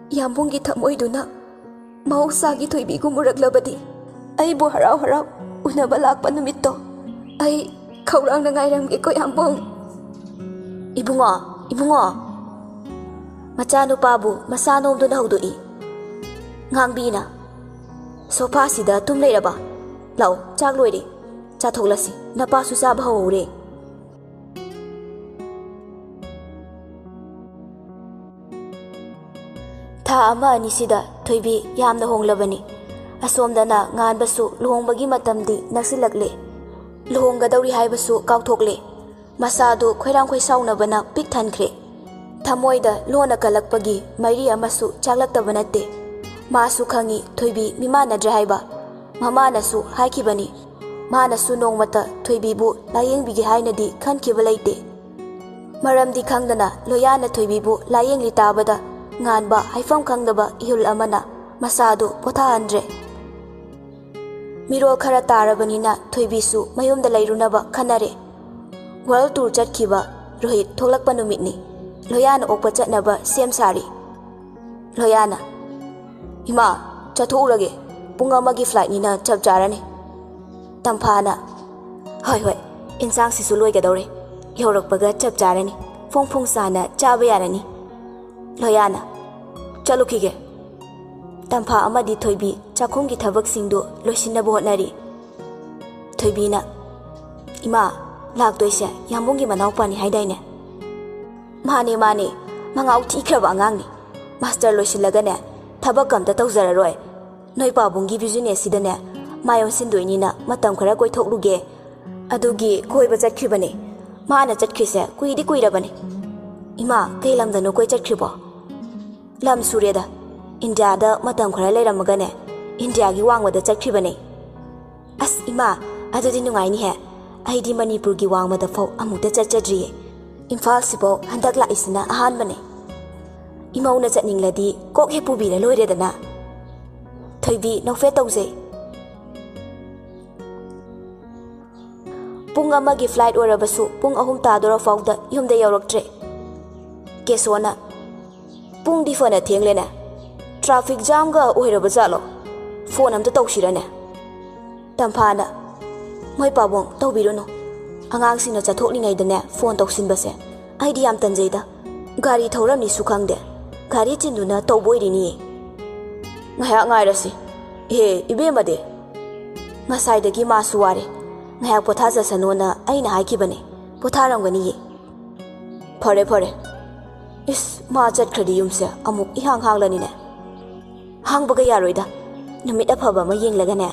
ꯌꯥꯝꯕꯨꯡꯒꯤ ꯊꯃꯣꯏꯗꯨꯅ ꯃꯍꯧꯁꯥꯒꯤ ꯊꯣꯏꯕꯤꯒꯨꯝ ꯎꯔꯛꯂꯕꯗꯤ, ꯑꯩꯕꯨ ꯍꯔꯥꯎ ꯍꯔꯥꯎ ꯎꯅꯕ ꯂꯥꯛꯄ ꯅꯨꯃꯤꯠꯇꯣ ꯑꯩ ꯈꯧꯔꯥꯡꯅ ꯉꯥꯏꯔꯝꯒꯦꯀꯣ, ꯌꯥꯝꯕꯨꯡ꯫ ꯏꯕꯨꯡꯉꯣ, ꯏꯕꯨꯡꯉꯣ꯫ ꯃꯆꯥꯅꯨꯄꯥꯕꯨ ꯃꯁꯥ ꯅꯣꯝꯗꯨꯅ ꯍꯧꯗꯣꯛꯏ꯫ ꯉꯥꯡꯕꯤꯅ, "ꯁꯣꯐꯥꯁꯤꯗ ꯇꯨꯝ ꯂꯩꯔꯕ? ꯂꯥꯛꯑꯣ, ꯆꯥꯛ ꯂꯣꯏꯔꯦ, ꯆꯥꯊꯣꯛꯂꯁꯤ, ꯅꯄꯥꯁꯨ ꯆꯥꯕ ꯍꯧꯍꯧꯔꯦ꯫" ꯊꯥ ꯑꯃ ꯑꯅꯤꯁꯤꯗ ꯊꯣꯏꯕꯤ ꯌꯥꯝꯅ ꯍꯣꯡꯂꯕꯅꯤ꯫ ꯑꯁꯣꯝꯗꯅ ꯉꯥꯟꯕꯁꯨ ꯂꯨꯍꯣꯡꯕꯒꯤ ꯃꯇꯝꯗꯤ ꯅꯛꯁꯤꯜꯂꯛꯂꯦ꯫ ꯂꯨꯍꯣꯡꯒꯗꯧꯔꯤ ꯍꯥꯏꯕꯁꯨ ꯀꯥꯎꯊꯣꯛꯂꯦ꯫ ꯃꯁꯥꯗꯨ ꯈꯣꯏꯔꯥꯡ ꯈꯣꯏꯁꯥꯎꯅꯕꯅ ꯄꯤꯛ ꯊꯟꯈ꯭ꯔꯦ꯫ ꯊꯃꯣꯏꯗ ꯂꯣꯟꯅ ꯀꯜꯂꯛꯄꯒꯤ ꯃꯩꯔꯤ ꯑꯃꯁꯨ ꯆꯥꯛꯂꯛꯇꯕ ꯅꯠꯇꯦ꯫ ꯃꯥꯁꯨ ꯈꯪꯏ ꯊꯣꯏꯕꯤ ꯃꯤꯃꯥꯟꯅꯗ꯭ꯔꯦ ꯍꯥꯏꯕ꯫ ꯃꯃꯥꯅꯁꯨ ꯍꯥꯏꯈꯤꯕꯅꯤ, ꯃꯥꯅꯁꯨ ꯅꯣꯡꯃꯇ ꯊꯣꯏꯕꯤꯕꯨ ꯂꯥꯌꯦꯡꯕꯤꯒꯦ ꯍꯥꯏꯅꯗꯤ ꯈꯟꯈꯤꯕ ꯂꯩꯇꯦ꯫ ꯃꯔꯝꯗꯤ ꯈꯪꯗꯅ ꯂꯣꯌꯥꯅ ꯊꯣꯏꯕꯤꯕꯨ ꯂꯥꯌꯦꯡꯂꯤ ꯇꯥꯕꯗ ꯉꯥꯟꯕ ꯍꯥꯏꯐꯝ ꯈꯪꯗꯕ ꯏꯍꯨꯜ ꯑꯃꯅ ꯃꯁꯥꯗꯨ ꯄꯣꯊꯥꯍꯟꯗ꯭ꯔꯦ꯫ ꯃꯤꯔꯣꯜ ꯈꯔ ꯇꯥꯔꯕꯅꯤꯅ ꯊꯣꯏꯕꯤꯁꯨ ꯃꯌꯨꯝꯗ ꯂꯩꯔꯨꯅꯕ ꯈꯟꯅꯔꯦ꯫ ꯋꯥꯔꯜ ꯇꯨꯔ ꯆꯠꯈꯤꯕ ꯔꯣꯍꯤꯠ ꯊꯣꯛꯂꯛꯄ ꯅꯨꯃꯤꯠꯅꯤ꯫ ꯂꯣꯌꯥꯅ ꯑꯣꯛꯄ ꯆꯠꯅꯕ ꯁꯦꯝ ꯁꯥꯔꯤ꯫ ꯂꯣꯌꯥꯅ, "ꯏꯃꯥ, ꯆꯠꯊꯣꯛꯎꯔꯒꯦ꯫ ꯄꯨꯡ ꯑꯃꯒꯤ ꯐ꯭ꯂꯥꯏꯠꯅꯤꯅ ꯆꯞ ꯆꯥꯔꯅꯤ꯫" ꯇꯝꯐꯥꯅ, "ꯍꯣꯏ, ꯍꯣꯏ, ꯏꯟꯁꯥꯡꯁꯤꯁꯨ ꯂꯣꯏꯒꯗꯧꯔꯦ꯫ ꯌꯧꯔꯛꯄꯒ ꯆꯞ ꯆꯥꯔꯅꯤ꯫ ꯐꯣꯡ ꯐꯣꯡ ꯁꯥꯅ ꯆꯥꯕ ꯌꯥꯔꯅꯤ꯫" ꯂꯣꯌꯥꯅ, "ꯆꯠꯂꯨꯈꯤꯒꯦ꯫" ꯇꯝꯐꯥ ꯑꯃꯗꯤ ꯊꯣꯏꯕꯤ ꯆꯥꯛꯈꯨꯝꯒꯤ ꯊꯕꯛꯁꯤꯡꯗꯨ ꯂꯣꯏꯁꯤꯟꯅꯕ ꯍꯣꯠꯅꯔꯤ꯫ ꯊꯣꯏꯕꯤꯅ, "ꯏꯃꯥ, ꯂꯥꯛꯇꯣꯏꯁꯦ ꯌꯥꯝꯕꯨꯡꯒꯤ ꯃꯅꯥꯎꯄꯥꯅꯤ ꯍꯥꯏꯗꯥꯏꯅꯦ?" "ꯃꯥꯅꯦ, ꯃꯥꯅꯦ, ꯃꯉꯥꯎ ꯊꯤꯈ꯭ꯔꯕ ꯑꯉꯥꯡꯅꯤ꯫ ꯃꯥꯁꯇꯔ ꯂꯣꯏꯁꯤꯜꯂꯒꯅꯦ, ꯊꯕꯛ ꯑꯝꯇ ꯇꯧꯖꯔꯔꯣꯏ꯫ ꯅꯣꯏ ꯄꯥꯕꯨꯡꯒꯤ ꯕꯤꯖꯤꯅꯦꯁꯁꯤꯗꯅꯦ ꯃꯥꯏ ꯑꯣꯟꯁꯤꯟꯗꯣꯏꯅꯤꯅ ꯃꯇꯝ ꯈꯔ ꯀꯣꯏꯊꯣꯛꯂꯨꯒꯦ꯫ ꯑꯗꯨꯒꯤ ꯀꯣꯏꯕ ꯆꯠꯈ꯭ꯔꯤꯕꯅꯦ꯫ ꯃꯥꯅ ꯆꯠꯈ꯭ꯔꯤꯁꯦ ꯀꯨꯏꯗꯤ ꯀꯨꯏꯔꯕꯅꯦ꯫" "ꯏꯃꯥ, ꯀꯩ ꯂꯝꯗꯅꯣ ꯀꯣꯏ ꯆꯠꯈ꯭ꯔꯤꯕꯣ?" "ꯂꯝ ꯁꯨꯔꯦꯗ꯫ ꯏꯟꯗꯤꯌꯥꯗ ꯃꯇꯝ ꯈꯔ ꯂꯩꯔꯝꯃꯒꯅꯦ, ꯏꯟꯗꯤꯌꯥꯒꯤ ꯋꯥꯡꯃꯗ ꯆꯠꯈ꯭ꯔꯤꯕꯅꯦ꯫" "ꯑꯁ ꯏꯃꯥ, ꯑꯗꯨꯗꯤ ꯅꯨꯡꯉꯥꯏꯅꯤꯍꯦ꯫ ꯑꯩꯗꯤ ꯃꯅꯤꯄꯨꯔꯒꯤ ꯋꯥꯡꯃꯗ ꯐꯥꯎ ꯑꯃꯨꯛꯇ ꯆꯠꯆꯗ꯭ꯔꯤꯌꯦ꯫ ꯏꯝꯐꯥꯜꯁꯤꯐꯥꯎ ꯍꯟꯗꯛ ꯂꯥꯛꯏꯁꯤꯅ ꯑꯍꯥꯟꯕꯅꯦ꯫ ꯏꯃꯧꯅ ꯆꯠꯅꯤꯡꯂꯗꯤ ꯀꯣꯛ ꯍꯦꯛ ꯄꯨꯕꯤꯔ ꯂꯣꯏꯔꯦꯗꯅ꯫" ꯊꯣꯏꯕꯤ ꯅꯣꯛꯐꯦꯠ ꯇꯧꯖꯩ꯫ ꯄꯨꯡ ꯑꯃꯒꯤ ꯐ꯭ꯂꯥꯏꯠ ꯑꯣꯏꯔꯕꯁꯨ ꯄꯨꯡ ꯑꯍꯨꯝ ꯇꯥꯗꯣꯔ ꯐꯥꯎꯗ ꯌꯨꯝꯗ ꯌꯧꯔꯛꯇ꯭ꯔꯦ꯫ ꯀꯦꯁꯣꯅ, "ꯄꯨꯡꯗꯤ ꯐꯅ ꯊꯦꯡꯂꯦꯅꯦ꯫ ꯇ꯭ꯔꯥꯐꯤꯛ ꯖꯥꯝꯒ ꯑꯣꯏꯔꯕ ꯖꯥꯠꯂꯣ? ꯐꯣꯟ ꯑꯝꯇ ꯇꯧꯁꯤꯔꯅꯦ?" ꯇꯝꯐꯥꯅ, "ꯃꯣꯏ ꯄꯥꯕꯨꯡ ꯇꯧꯕꯤꯔꯨꯅꯨ꯫ ꯑꯉꯥꯡꯁꯤꯡꯅ ꯆꯠꯊꯣꯛꯂꯤꯉꯩꯗꯅꯦ ꯐꯣꯟ ꯇꯧꯁꯤꯟꯕꯁꯦ ꯑꯩꯗꯤ ꯌꯥꯝ ꯇꯟꯖꯩꯗ꯫ ꯒꯥꯔꯤ ꯊꯧꯔꯝꯅꯤꯁꯨ ꯈꯪꯗꯦ꯫ ꯒꯥꯔꯤ ꯆꯤꯟꯗꯨꯅ ꯇꯧꯕ ꯑꯣꯏꯔꯤꯅꯤꯌꯦ꯫" "ꯉꯥꯏꯍꯥꯛ ꯉꯥꯏꯔꯁꯤ꯫ ꯏꯍꯦ, ꯏꯕꯦꯝꯃꯗꯤ?" "ꯉꯁꯥꯏꯗꯒꯤ ꯃꯥꯁꯨ ꯋꯥꯔꯦ꯫ ꯉꯥꯏꯍꯥꯛ ꯄꯣꯊꯥꯖꯁꯅꯣꯅ ꯑꯩꯅ ꯍꯥꯏꯈꯤꯕꯅꯦ꯫ ꯄꯣꯊꯥꯔꯝꯒꯅꯤꯌꯦ꯫" "ꯐꯔꯦ, ꯐꯔꯦ꯫ ꯏꯁ, ꯃꯥ ꯆꯠꯈ꯭ꯔꯗꯤ ꯌꯨꯝꯁꯦ ꯑꯃꯨꯛ ꯏꯍꯥꯡ ꯍꯥꯡꯂꯅꯤꯅꯦ꯫" "ꯍꯥꯡꯕꯒ ꯌꯥꯔꯣꯏꯗ꯫ ꯅꯨꯃꯤꯠ ꯑꯐꯕ ꯑꯃ ꯌꯦꯡꯂꯒꯅꯦ,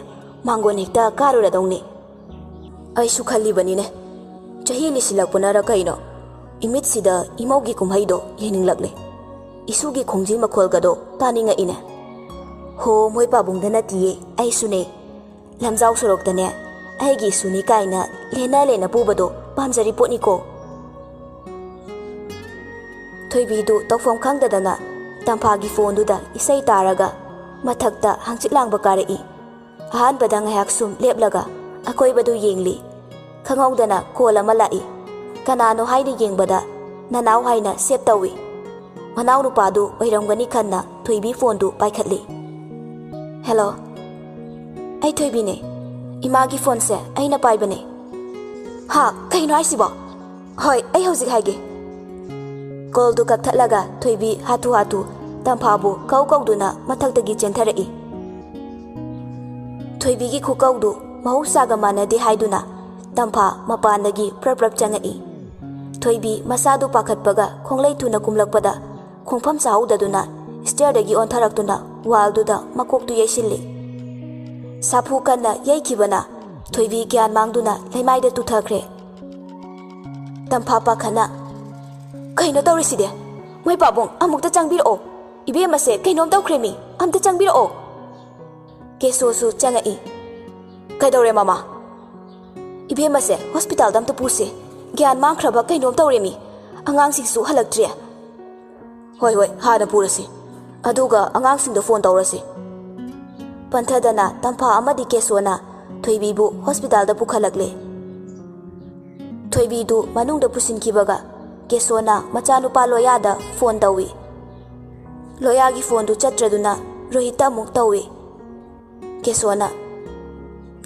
ꯃꯥꯡꯒꯣꯟ ꯍꯦꯛꯇ ꯀꯥꯔꯨꯔꯗꯧꯅꯤ꯫" "ꯑꯩꯁꯨ ꯈꯜꯂꯤꯕꯅꯤꯅꯦ꯫ ꯆꯍꯤ ꯂꯤꯁꯤꯜꯂꯛꯄꯅꯔ ꯀꯩꯅꯣ, ꯏꯃꯤꯠꯁꯤꯗ ꯏꯃꯧꯒꯤ ꯀꯨꯝꯍꯩꯗꯣ ꯌꯦꯡꯅꯤꯡꯂꯛꯂꯦ꯫ ꯏꯁꯨꯒꯤ ꯈꯣꯡꯖꯤ ꯃꯈꯣꯜꯒꯗꯣ ꯇꯥꯅꯤꯡꯉꯛꯏꯅꯦ꯫ ꯍꯣ, ꯃꯣꯏ ꯄꯥꯕꯨꯡꯗ ꯅꯠꯇꯤꯌꯦ, ꯑꯩꯁꯨꯅꯦ꯫ ꯂꯝꯖꯥꯎ ꯁꯣꯔꯣꯛꯇꯅꯦ ꯑꯩꯒꯤ ꯏꯁꯨꯅꯤ ꯀꯥꯏꯅ ꯂꯦꯟꯅ ꯂꯦꯟꯅ ꯄꯨꯕꯗꯣ ꯄꯥꯝꯖꯔꯤ ꯄꯣꯠꯅꯤꯀꯣ꯫ ꯊꯣꯏꯕꯤꯗꯨ ꯇꯧꯐꯝ ꯈꯪꯗꯗꯅ ꯇꯝꯐꯥꯒꯤ ꯐꯣꯟꯗꯨꯗ ꯏꯁꯩ ꯇꯥꯔꯒ ꯃꯊꯛꯇ ꯍꯪꯆꯤꯠ ꯂꯥꯡꯕ ꯀꯥꯔꯛꯏ꯫ ꯑꯍꯥꯟꯕꯗ ꯉꯥꯏꯍꯥꯛ ꯁꯨꯝ ꯂꯦꯞꯂꯒ ꯑꯀꯣꯏꯕꯗꯨ ꯌꯦꯡꯂꯤ꯫ ꯈꯪꯍꯧꯗꯅ ꯀꯣꯜ ꯑꯃ ꯂꯥꯛꯏ꯫ ꯀꯅꯥꯅꯣ ꯍꯥꯏꯅ ꯌꯦꯡꯕꯗ ꯅꯅꯥꯎ ꯍꯥꯏꯅ ꯁꯦꯞ ꯇꯧꯏ꯫ ꯃꯅꯥꯎ ꯅꯨꯄꯥꯗꯨ ꯑꯣꯏꯔꯝꯒꯅꯤ ꯈꯟꯅ ꯊꯣꯏꯕꯤ ꯐꯣꯟꯗꯨ ꯄꯥꯏꯈꯠꯂꯤ꯫ "ꯍꯦꯜꯂꯣ, ꯑꯩ ꯊꯣꯏꯕꯤꯅꯦ꯫ ꯏꯃꯥꯒꯤ ꯐꯣꯟꯁꯦ ꯑꯩꯅ ꯄꯥꯏꯕꯅꯦ꯫" "ꯍꯥ? ꯀꯩꯅꯣ ꯍꯥꯏꯁꯤꯕꯣ?" "ꯍꯣꯏ, ꯑꯩ ꯍꯧꯖꯤꯛ ꯍꯥꯏꯒꯦ꯫" ꯀꯣꯜꯗꯨ ꯀꯛꯊꯠꯂꯒ ꯊꯣꯏꯕꯤ ꯍꯥꯊꯨ ꯍꯥꯊꯨ ꯇꯝꯐꯥꯕꯨ ꯀꯧ ꯀꯧꯗꯨꯅ ꯃꯊꯛꯇꯒꯤ ꯆꯦꯟꯊꯔꯛꯏ꯫ ꯊꯣꯏꯕꯤꯒꯤ ꯈꯨꯀꯧꯗꯨ ꯃꯍꯧꯁꯥꯒ ꯃꯥꯟꯅꯗꯦ ꯍꯥꯏꯗꯨꯅ ꯇꯝꯐꯥ ꯃꯄꯥꯟꯗꯒꯤ ꯄ꯭ꯔꯞ ꯄ꯭ꯔꯞ ꯆꯪꯉꯛꯏ꯫ ꯊꯣꯏꯕꯤ ꯃꯁꯥꯗꯨ ꯄꯥꯈꯠꯄꯒ ꯈꯣꯡꯂꯩ ꯊꯨꯅ ꯀꯨꯝꯂꯛꯄꯗ ꯈꯣꯡꯐꯝ ꯆꯥꯍꯧꯗꯗꯨꯅ ꯁ꯭ꯇꯤꯌꯔꯗꯒꯤ ꯑꯣꯟꯊꯔꯛꯇꯨꯅ ꯋꯥꯜꯗꯨꯗ ꯃꯀꯣꯛꯇꯨ ꯌꯩꯁꯤꯜꯂꯤ꯫ ꯁꯥꯐꯨ ꯀꯟꯅ ꯌꯩꯈꯤꯕꯅ ꯊꯣꯏꯕꯤ ꯒ꯭ꯌꯥꯟ ꯃꯥꯡꯗꯨꯅ ꯂꯩꯃꯥꯏꯗ ꯇꯨꯊꯈ꯭ꯔꯦ꯫ ꯇꯝꯐꯥ ꯄꯥꯈꯠꯅ, "ꯀꯩꯅꯣ ꯇꯧꯔꯤꯁꯤꯗꯤ? ꯃꯣꯏ ꯄꯥꯕꯨꯡ, ꯑꯃꯨꯛꯇ ꯆꯪꯕꯤꯔꯛꯑꯣ꯫ ꯏꯕꯦꯝꯃꯁꯦ ꯀꯩꯅꯣꯝ ꯇꯧꯈ꯭ꯔꯦꯃꯤ, ꯑꯝꯇ ꯆꯪꯕꯤꯔꯛꯑꯣ꯫" ꯀꯦꯁꯣꯁꯨ ꯆꯪꯉꯛꯏ꯫ "ꯀꯩꯗꯧꯔꯦ ꯃꯃꯥ?" "ꯏꯕꯦꯝꯃꯁꯦ ꯍꯣꯁꯄꯤꯇꯥꯜꯗ ꯑꯝꯇ ꯄꯨꯁꯦ꯫ ꯒ꯭ꯌꯥꯟ ꯃꯥꯡꯈ꯭ꯔꯕ ꯀꯩꯅꯣꯝ ꯇꯧꯔꯦꯃꯤ꯫ ꯑꯉꯥꯡꯁꯤꯡꯁꯨ ꯍꯜꯂꯛꯇ꯭ꯔꯤ꯫" "ꯍꯣꯏ, ꯍꯣꯏ, ꯍꯥꯟꯅ ꯄꯨꯔꯁꯤ꯫ ꯑꯗꯨꯒ ꯑꯉꯥꯡꯁꯤꯡꯗ ꯐꯣꯟ ꯇꯧꯔꯁꯤ꯫" ꯄꯟꯊꯗꯅ ꯇꯝꯐꯥ ꯑꯃꯗꯤ ꯀꯦꯁꯣꯅ ꯊꯣꯏꯕꯤꯕꯨ ꯍꯣꯁꯄꯤꯇꯥꯜꯗ ꯄꯨꯈꯠꯂꯛꯂꯦ꯫ ꯊꯣꯏꯕꯤꯗꯨ ꯃꯅꯨꯡꯗ ꯄꯨꯁꯤꯟꯈꯤꯕꯒ ꯀꯦꯁꯣꯅ ꯃꯆꯥꯅꯨꯄꯥ ꯂꯣꯌꯥꯗ ꯐꯣꯟ ꯇꯧꯏ꯫ ꯂꯣꯌꯥꯒꯤ ꯐꯣꯟꯗꯨ ꯆꯠꯇ꯭ꯔꯗꯨꯅ ꯔꯣꯍꯤꯠꯇ ꯑꯃꯨꯛ ꯇꯧꯏ꯫ ꯀꯦꯁꯣꯅ,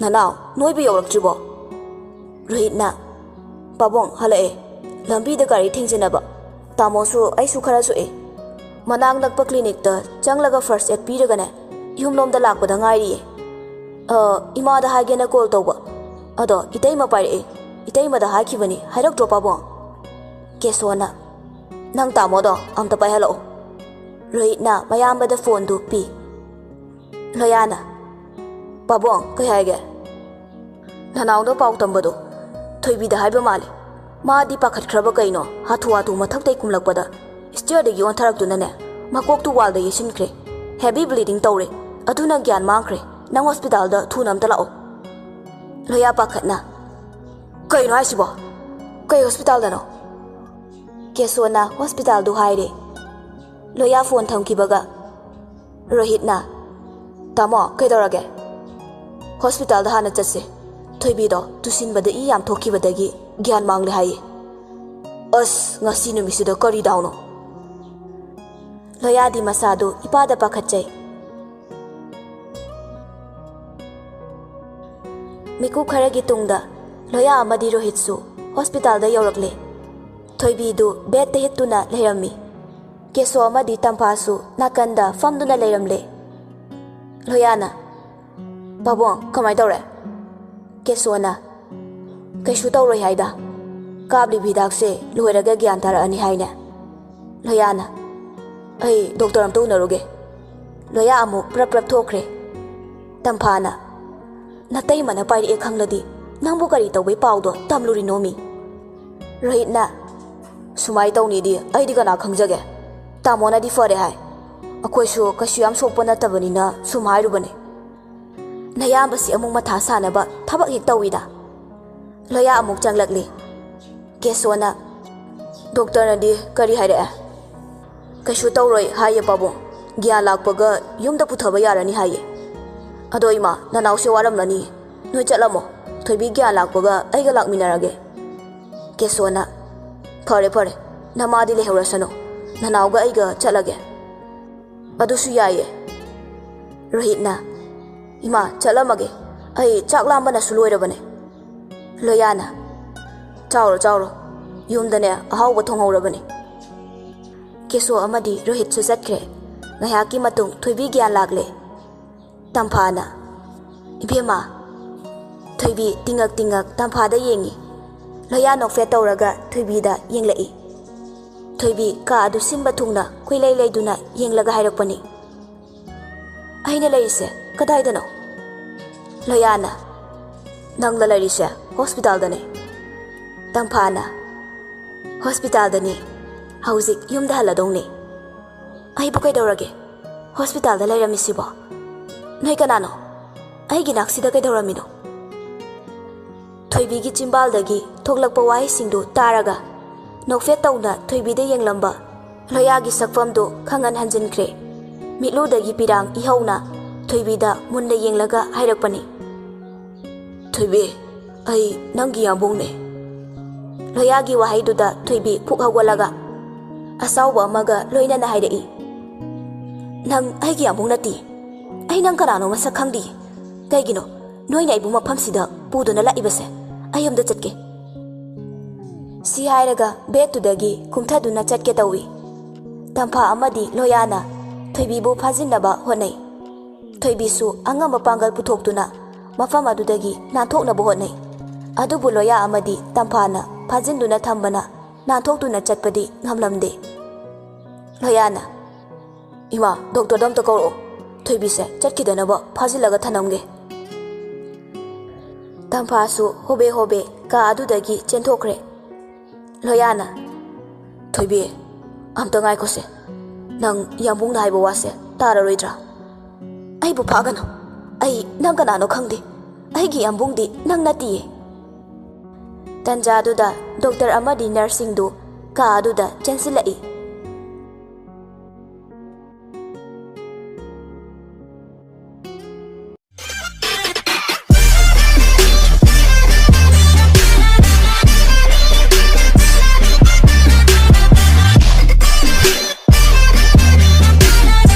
"ꯅꯅꯥꯎ, ꯅꯣꯏꯕꯨ ꯌꯧꯔꯛꯇ꯭ꯔꯤꯕꯣ?" ꯔꯣꯍꯤꯠꯅ, "ꯄꯥꯕꯨꯡ, ꯍꯜꯂꯛꯑꯦ꯫ ꯂꯝꯕꯤꯗ ꯒꯥꯔꯤ ꯊꯦꯡꯖꯤꯟꯅꯕ꯫ ꯇꯥꯃꯣꯁꯨ ꯑꯩꯁꯨ ꯈꯔ ꯁꯣꯛꯑꯦ꯫ ꯃꯅꯥꯛ ꯅꯛꯄ ꯀ꯭ꯂꯤꯅꯤꯛꯇ ꯆꯪꯂꯒ ꯐꯥꯔꯁ ꯑꯦꯗ ꯄꯤꯔꯒꯅꯦ, ꯌꯨꯝꯂꯣꯝꯗ ꯂꯥꯛꯄꯗ ꯉꯥꯏꯔꯤꯌꯦ꯫ ꯑ, ꯏꯃꯥꯗ ꯍꯥꯏꯒꯦꯅ ꯀꯣꯜ ꯇꯧꯕ꯫ ꯑꯗꯣ ꯏꯇꯩꯃ ꯄꯥꯏꯔꯛꯑꯦ꯫ ꯏꯇꯩꯃꯗ ꯍꯥꯏꯈꯤꯕꯅꯤ, ꯍꯥꯏꯔꯛꯇ꯭ꯔꯣ ꯄꯥꯕꯨꯡ?" ꯀꯦꯁꯣꯅ, "ꯅꯪ ꯇꯥꯃꯣꯗꯣ ꯑꯝꯇ ꯄꯥꯏꯍꯜꯂꯛꯑꯣ꯫" ꯔꯣꯍꯤꯠꯅ ꯃꯌꯥꯝꯕꯗ ꯐꯣꯟꯗꯨ ꯄꯤ꯫ ꯂꯣꯌꯥꯅ, "ꯄꯥꯕꯨꯡ, ꯀꯩ ꯍꯥꯏꯒꯦ?" "ꯅꯅꯥꯎꯗ ꯄꯥꯎ ꯇꯝꯕꯗꯣ ꯊꯣꯏꯕꯤꯗ ꯍꯥꯏꯕ ꯃꯥꯜꯂꯦ꯫ ꯃꯥꯗꯤ ꯄꯥꯈꯠꯈ꯭ꯔꯕ ꯀꯩꯅꯣ, ꯍꯥꯊꯨ ꯍꯥꯊꯨ ꯃꯊꯛꯇꯩ ꯀꯨꯝꯂꯛꯄꯗ stairꯗꯒꯤ ꯑꯣꯟꯊꯔꯛꯇꯨꯅꯅꯦ, ꯃꯀꯣꯛꯇꯨ wallꯗ ꯌꯩꯁꯤꯟꯈ꯭ꯔꯦ꯫ Heavy bleeding ꯇꯧꯔꯦ꯫ ꯑꯗꯨꯅ ꯒ꯭ꯌꯥꯟ ꯃꯥꯡꯈ꯭ꯔꯦ꯫ ꯅꯪ hospitalꯗ ꯊꯨꯅ ꯑꯝꯇ ꯂꯥꯛꯑꯣ꯫ ꯂꯣꯌꯥ ꯄꯥꯈꯠꯅ, "ꯀꯩꯅꯣ ꯍꯥꯏꯁꯤꯕꯣ? ꯀꯩ hospitalꯗꯅꯣ?" ꯀꯦꯁꯣꯅ hospitalꯗꯨ ꯍꯥꯏꯔꯦ꯫ ꯂꯣꯌꯥ phone ꯊꯝꯈꯤꯕꯒ ꯔꯣꯍꯤꯠꯅ, "ꯇꯥꯃꯣ, ꯀꯩꯗꯧꯔꯒꯦ?" "Hospitalꯗ ꯍꯥꯟꯅ ꯆꯠꯁꯦ꯫ ꯊꯣꯏꯕꯤꯗꯣ ꯇꯨꯁꯤꯟꯕꯗ ꯏ ꯌꯥꯝ ꯊꯣꯛꯈꯤꯕꯗꯒꯤ ꯒ꯭ꯌꯥꯟ ꯃꯥꯡꯂꯦ ꯍꯥꯏꯌꯦ꯫" "ꯑꯁ, ꯉꯁꯤ ꯅꯨꯃꯤꯠꯁꯤꯗ ꯀꯔꯤ ꯗꯥꯎꯅꯣ?" ꯂꯣꯌꯥꯗꯤ ꯃꯁꯥꯗꯨ ꯏꯄꯥꯗ ꯄꯥꯈꯠꯆꯩ꯫ ꯃꯤꯀꯨꯞ ꯈꯔꯒꯤ ꯇꯨꯡꯗ ꯂꯣꯌꯥ ꯑꯃꯗꯤ ꯔꯣꯍꯤꯠꯁꯨ hospitalꯗ ꯌꯧꯔꯛꯂꯦ꯫ ꯊꯣꯏꯕꯤꯗꯨ bedꯇ ꯍꯤꯠꯇꯨꯅ ꯂꯩꯔꯝꯃꯤ꯫ ꯀꯦꯁꯣ ꯑꯃꯗꯤ ꯇꯝꯐꯥꯁꯨ ꯅꯥꯀꯟꯗ ꯐꯝꯗꯨꯅ ꯂꯩꯔꯝꯂꯦ꯫ ꯂꯣꯌꯥꯅ, "ꯄꯥꯕꯨꯡ, ꯀꯃꯥꯏ ꯇꯧꯔꯦ?" ꯀꯦꯁꯣꯅ, "ꯀꯩꯁꯨ ꯇꯧꯔꯣꯏ ꯍꯥꯏꯗ꯫ ꯀꯥꯞꯂꯤꯕ ꯍꯤꯗꯥꯛꯁꯦ ꯂꯣꯏꯔꯒ ꯒ꯭ꯌꯥꯟ ꯇꯥꯔꯛꯑꯅꯤ ꯍꯥꯏꯅꯦ꯫" ꯂꯣꯌꯥꯅ, "ꯑꯩ doctor ꯑꯝꯇ ꯎꯅꯔꯨꯒꯦ꯫" ꯂꯣꯌꯥ ꯑꯃꯨꯛ ꯄ꯭ꯔꯞ ꯄ꯭ꯔꯞ ꯊꯣꯛꯈ꯭ꯔꯦ꯫ ꯇꯝꯐꯥꯅ, "ꯅꯇꯩꯃꯅ ꯄꯥꯏꯔꯛꯑꯦ ꯈꯪꯂꯗꯤ ꯅꯪꯕꯨ ꯀꯔꯤ ꯇꯧꯕꯩ ꯄꯥꯎꯗꯣ ꯇꯝꯂꯨꯔꯤꯅꯣꯃꯤ?" ꯔꯣꯍꯤꯠꯅ, "ꯁꯨꯃꯥꯏ ꯇꯧꯅꯤꯗꯤ ꯑꯩꯗꯤ ꯀꯅꯥ ꯈꯪꯖꯒꯦ? ꯇꯥꯃꯣꯅꯗꯤ ꯐꯔꯦ ꯍꯥꯏ꯫ ꯑꯩꯈꯣꯏꯁꯨ ꯀꯩꯁꯨ ꯌꯥꯝ ꯁꯣꯛꯄ ꯅꯠꯇꯕꯅꯤꯅ ꯁꯨꯝ ꯍꯥꯏꯔꯨꯕꯅꯦ꯫ ꯅꯌꯥꯝꯕꯁꯤ ꯑꯃꯨꯛ ꯃꯊꯥ ꯁꯥꯅꯕ ꯊꯕꯛ ꯍꯦꯛ ꯇꯧꯏꯗ꯫" ꯂꯣꯌꯥ ꯑꯃꯨꯛ ꯆꯪꯂꯛꯂꯤ꯫ ꯀꯦꯁꯣꯅ, "Doctorꯅꯗꯤ ꯀꯔꯤ ꯍꯥꯏꯔꯛꯑꯦ?" "ꯀꯩꯁꯨ ꯇꯧꯔꯣꯏ ꯍꯥꯏꯌꯦ ꯄꯥꯕꯨꯡ꯫ ꯒ꯭ꯌꯥꯟ ꯂꯥꯛꯄꯒ ꯌꯨꯝꯗ ꯄꯨꯊꯕ ꯌꯥꯔꯅꯤ ꯍꯥꯏꯌꯦ꯫ ꯑꯗꯣ ꯏꯃꯥ, ꯅꯅꯥꯎꯁꯦ ꯋꯥꯔꯝꯂꯅꯤ꯫ ꯅꯣꯏ ꯆꯠꯂꯝꯃꯣ꯫ ꯊꯣꯏꯕꯤ ꯒ꯭ꯌꯥꯟ ꯂꯥꯛꯄꯒ ꯑꯩꯒ ꯂꯥꯛꯃꯤꯟꯅꯔꯒꯦ꯫" ꯀꯦꯁꯣꯅ, "ꯐꯔꯦ ꯐꯔꯦ, ꯅꯃꯥꯗꯤ ꯂꯩꯍꯧꯔꯁꯅꯨ꯫ ꯅꯅꯥꯎꯒ ꯑꯩꯒ ꯆꯠꯂꯒꯦ꯫" "ꯑꯗꯨꯁꯨ ꯌꯥꯏꯌꯦ꯫" ꯔꯣꯍꯤꯠꯅ, "ꯏꯃꯥ, ꯆꯠꯂꯝꯃꯒꯦ꯫ ꯑꯩ ꯆꯥꯛ ꯂꯥꯝꯕꯅꯁꯨ ꯂꯣꯏꯔꯕꯅꯦ꯫" ꯂꯣꯌꯥꯅ, "ꯆꯥꯎꯔꯣ, ꯆꯥꯎꯔꯣ꯫ ꯌꯨꯝꯗꯅꯦ ꯑꯍꯥꯎꯕ ꯊꯣꯡꯍꯧꯔꯕꯅꯦ꯫" ꯀꯦꯁꯣ ꯑꯃꯗꯤ ꯔꯣꯍꯤꯠꯁꯨ ꯆꯠꯈ꯭ꯔꯦ꯫ ꯉꯥꯏꯍꯥꯛꯀꯤ ꯃꯇꯨꯡ ꯊꯣꯏꯕꯤ ꯒ꯭ꯌꯥꯟ ꯂꯥꯛꯂꯦ꯫ ꯇꯝꯐꯥꯅ, "ꯏꯕꯦꯝꯃ꯫" ꯊꯣꯏꯕꯤ ꯇꯤꯡꯉꯛ ꯇꯤꯡꯉꯛ ꯇꯝꯐꯥꯗ ꯌꯦꯡꯉꯤ꯫ ꯂꯣꯌꯥ ꯅꯣꯛꯐꯦꯠ ꯇꯧꯔꯒ ꯊꯣꯏꯕꯤꯗ ꯌꯦꯡꯂꯛꯏ꯫ ꯊꯣꯏꯕꯤ ꯀꯥ ꯑꯗꯨ ꯁꯤꯟꯕ ꯊꯨꯡꯅ ꯀꯨꯏꯂꯩ ꯂꯩꯗꯨꯅ ꯌꯦꯡꯂꯒ ꯍꯥꯏꯔꯛꯄꯅꯤ, "ꯑꯩꯅ ꯂꯩꯔꯤꯁꯦ ꯀꯗꯥꯏꯗꯅꯣ?" ꯂꯣꯌꯥꯅ, "ꯅꯪꯅ ꯂꯩꯔꯤꯁꯦ hospitalꯗꯅꯦ꯫" ꯇꯝꯐꯥꯅ, "ꯍꯣꯁꯄꯤꯇꯥꯜꯗꯅꯤ꯫ ꯍꯧꯖꯤꯛ ꯌꯨꯝꯗ ꯍꯜꯂꯗꯧꯅꯤ꯫ ꯑꯩꯕꯨ ꯀꯩꯗꯧꯔꯒꯦ? ꯍꯣꯁꯄꯤꯇꯥꯜꯗ ꯂꯩꯔꯝꯃꯤꯁꯤꯕꯣ? ꯅꯣꯏ ꯀꯅꯥꯅꯣ? ꯑꯩꯒꯤ ꯅꯥꯛꯁꯤꯗ ꯀꯩꯗꯧꯔꯝꯃꯤꯅꯣ?" ꯊꯣꯏꯕꯤꯒꯤ ꯆꯤꯝꯕꯥꯜꯗꯒꯤ ꯊꯣꯛꯂꯛꯄ ꯋꯥꯍꯩꯁꯤꯡꯗꯨ ꯇꯥꯔꯒ ꯅꯣꯛꯐꯦꯠ ꯇꯧꯅ ꯊꯣꯏꯕꯤꯗ ꯌꯦꯡꯂꯝꯕ ꯂꯣꯌꯥꯒꯤ ꯁꯛꯐꯝꯗꯨ ꯈꯪꯍꯟ ꯍꯟꯖꯤꯟꯈ꯭ꯔꯦ꯫ ꯃꯤꯠꯂꯨꯗꯒꯤ ꯄꯤꯔꯥꯡ ꯏꯍꯧꯅ ꯊꯣꯏꯕꯤꯗ ꯃꯨꯟꯅ ꯌꯦꯡꯂꯒ ꯍꯥꯏꯔꯛꯄꯅꯤ꯫ "ꯊꯣꯏꯕꯤ, ꯑꯩ ꯅꯪꯒꯤ ꯌꯥꯝꯕꯨꯡꯅꯦ꯫" ꯂꯣꯌꯥꯒꯤ ꯋꯥꯍꯩꯗꯨꯗ ꯊꯣꯏꯕꯤ ꯐꯨꯛ ꯍꯧꯒꯠꯂꯒ ꯑꯁꯥꯎꯕ ꯑꯃꯒ ꯂꯣꯏꯅꯅ ꯍꯥꯏꯔꯛꯏ꯫ "ꯅꯪ ꯑꯩꯒꯤ ꯌꯥꯝꯕꯨꯡ ꯅꯠꯇꯦ꯫ ꯑꯩ ꯅꯪ ꯀꯅꯥꯅꯣ ꯃꯁꯛ ꯈꯪꯗꯦ꯫ ꯀꯩꯒꯤꯅꯣ ꯅꯣꯏꯅ ꯑꯩꯕꯨ ꯃꯐꯝꯁꯤꯗ ꯄꯨꯗꯨꯅ ꯂꯥꯛꯏꯕꯁꯦ? ꯑꯩ ꯌꯨꯝꯗ ꯆꯠꯀꯦ꯫" ꯁꯤ ꯍꯥꯏꯔꯒ ꯕꯦꯠꯇꯨꯗꯒꯤ ꯀꯨꯝꯊꯗꯨꯅ ꯆꯠꯀꯦ ꯇꯧꯏ꯫ ꯇꯝꯐꯥ ꯑꯃꯗꯤ ꯂꯣꯌꯥꯅ ꯊꯣꯏꯕꯤꯕꯨ ꯐꯥꯖꯤꯟꯅꯕ ꯍꯣꯠꯅꯩ꯫ ꯊꯣꯏꯕꯤꯁꯨ ꯑꯉꯝꯕ ꯄꯥꯡꯒꯜ ꯄꯨꯊꯣꯛꯇꯨꯅ ꯃꯐꯝ ꯑꯗꯨꯗꯒꯤ ꯅꯥꯟꯊꯣꯛꯅꯕ ꯍꯣꯠꯅꯩ꯫ ꯑꯗꯨꯕꯨ ꯂꯣꯌꯥ ꯑꯃꯗꯤ ꯇꯝꯐꯥꯅ ꯐꯥꯖꯤꯟꯗꯨꯅ ꯊꯝꯕꯅ ꯅꯥꯟꯊꯣꯛꯇꯨꯅ ꯆꯠꯄꯗꯤ ꯉꯝꯂꯝꯗꯦ꯫ ꯂꯣꯌꯥꯅ, "ꯏꯃꯥ, ꯗꯣꯛꯇꯔꯗ ꯑꯝꯇ ꯀꯧꯔꯛꯑꯣ꯫ ꯊꯣꯏꯕꯤꯁꯦ ꯆꯠꯈꯤꯗꯅꯕ ꯐꯥꯖꯤꯜꯂꯒ ꯊꯅꯝꯒꯦ꯫" ꯇꯝꯐꯥꯁꯨ ꯍꯣꯕꯦ ꯍꯣꯕꯦ ꯀꯥ ꯑꯗꯨꯗꯒꯤ ꯆꯦꯟꯊꯣꯛꯈ꯭ꯔꯦ꯫ ꯂꯣꯌꯥꯅ, "ꯊꯣꯏꯕꯤ, ꯑꯝꯇ ꯉꯥꯏꯈꯣꯁꯦ꯫ ꯅꯪ ꯌꯥꯝꯕꯨꯡꯅ ꯍꯥꯏꯕ ꯋꯥꯁꯦ ꯇꯥꯔꯔꯣꯏꯗ꯭ꯔꯥ?" "ꯑꯩꯕꯨ ꯐꯥꯒꯅꯨ꯫ ꯑꯩ ꯅꯪ ꯀꯅꯥꯅꯣ ꯈꯪꯗꯦ꯫ ꯑꯩꯒꯤ ꯌꯥꯝꯕꯨꯡꯗꯤ ꯅꯪ ꯅꯠꯇꯤꯌꯦ꯫" ꯇꯟꯖꯥꯗꯨꯗ ꯗꯣꯛꯇꯔ ꯑꯃꯗꯤ ꯅꯔꯁꯁꯤꯡꯗꯨ ꯀꯥ ꯑꯗꯨꯗ ꯆꯦꯟꯁꯤꯜꯂꯛꯏ꯫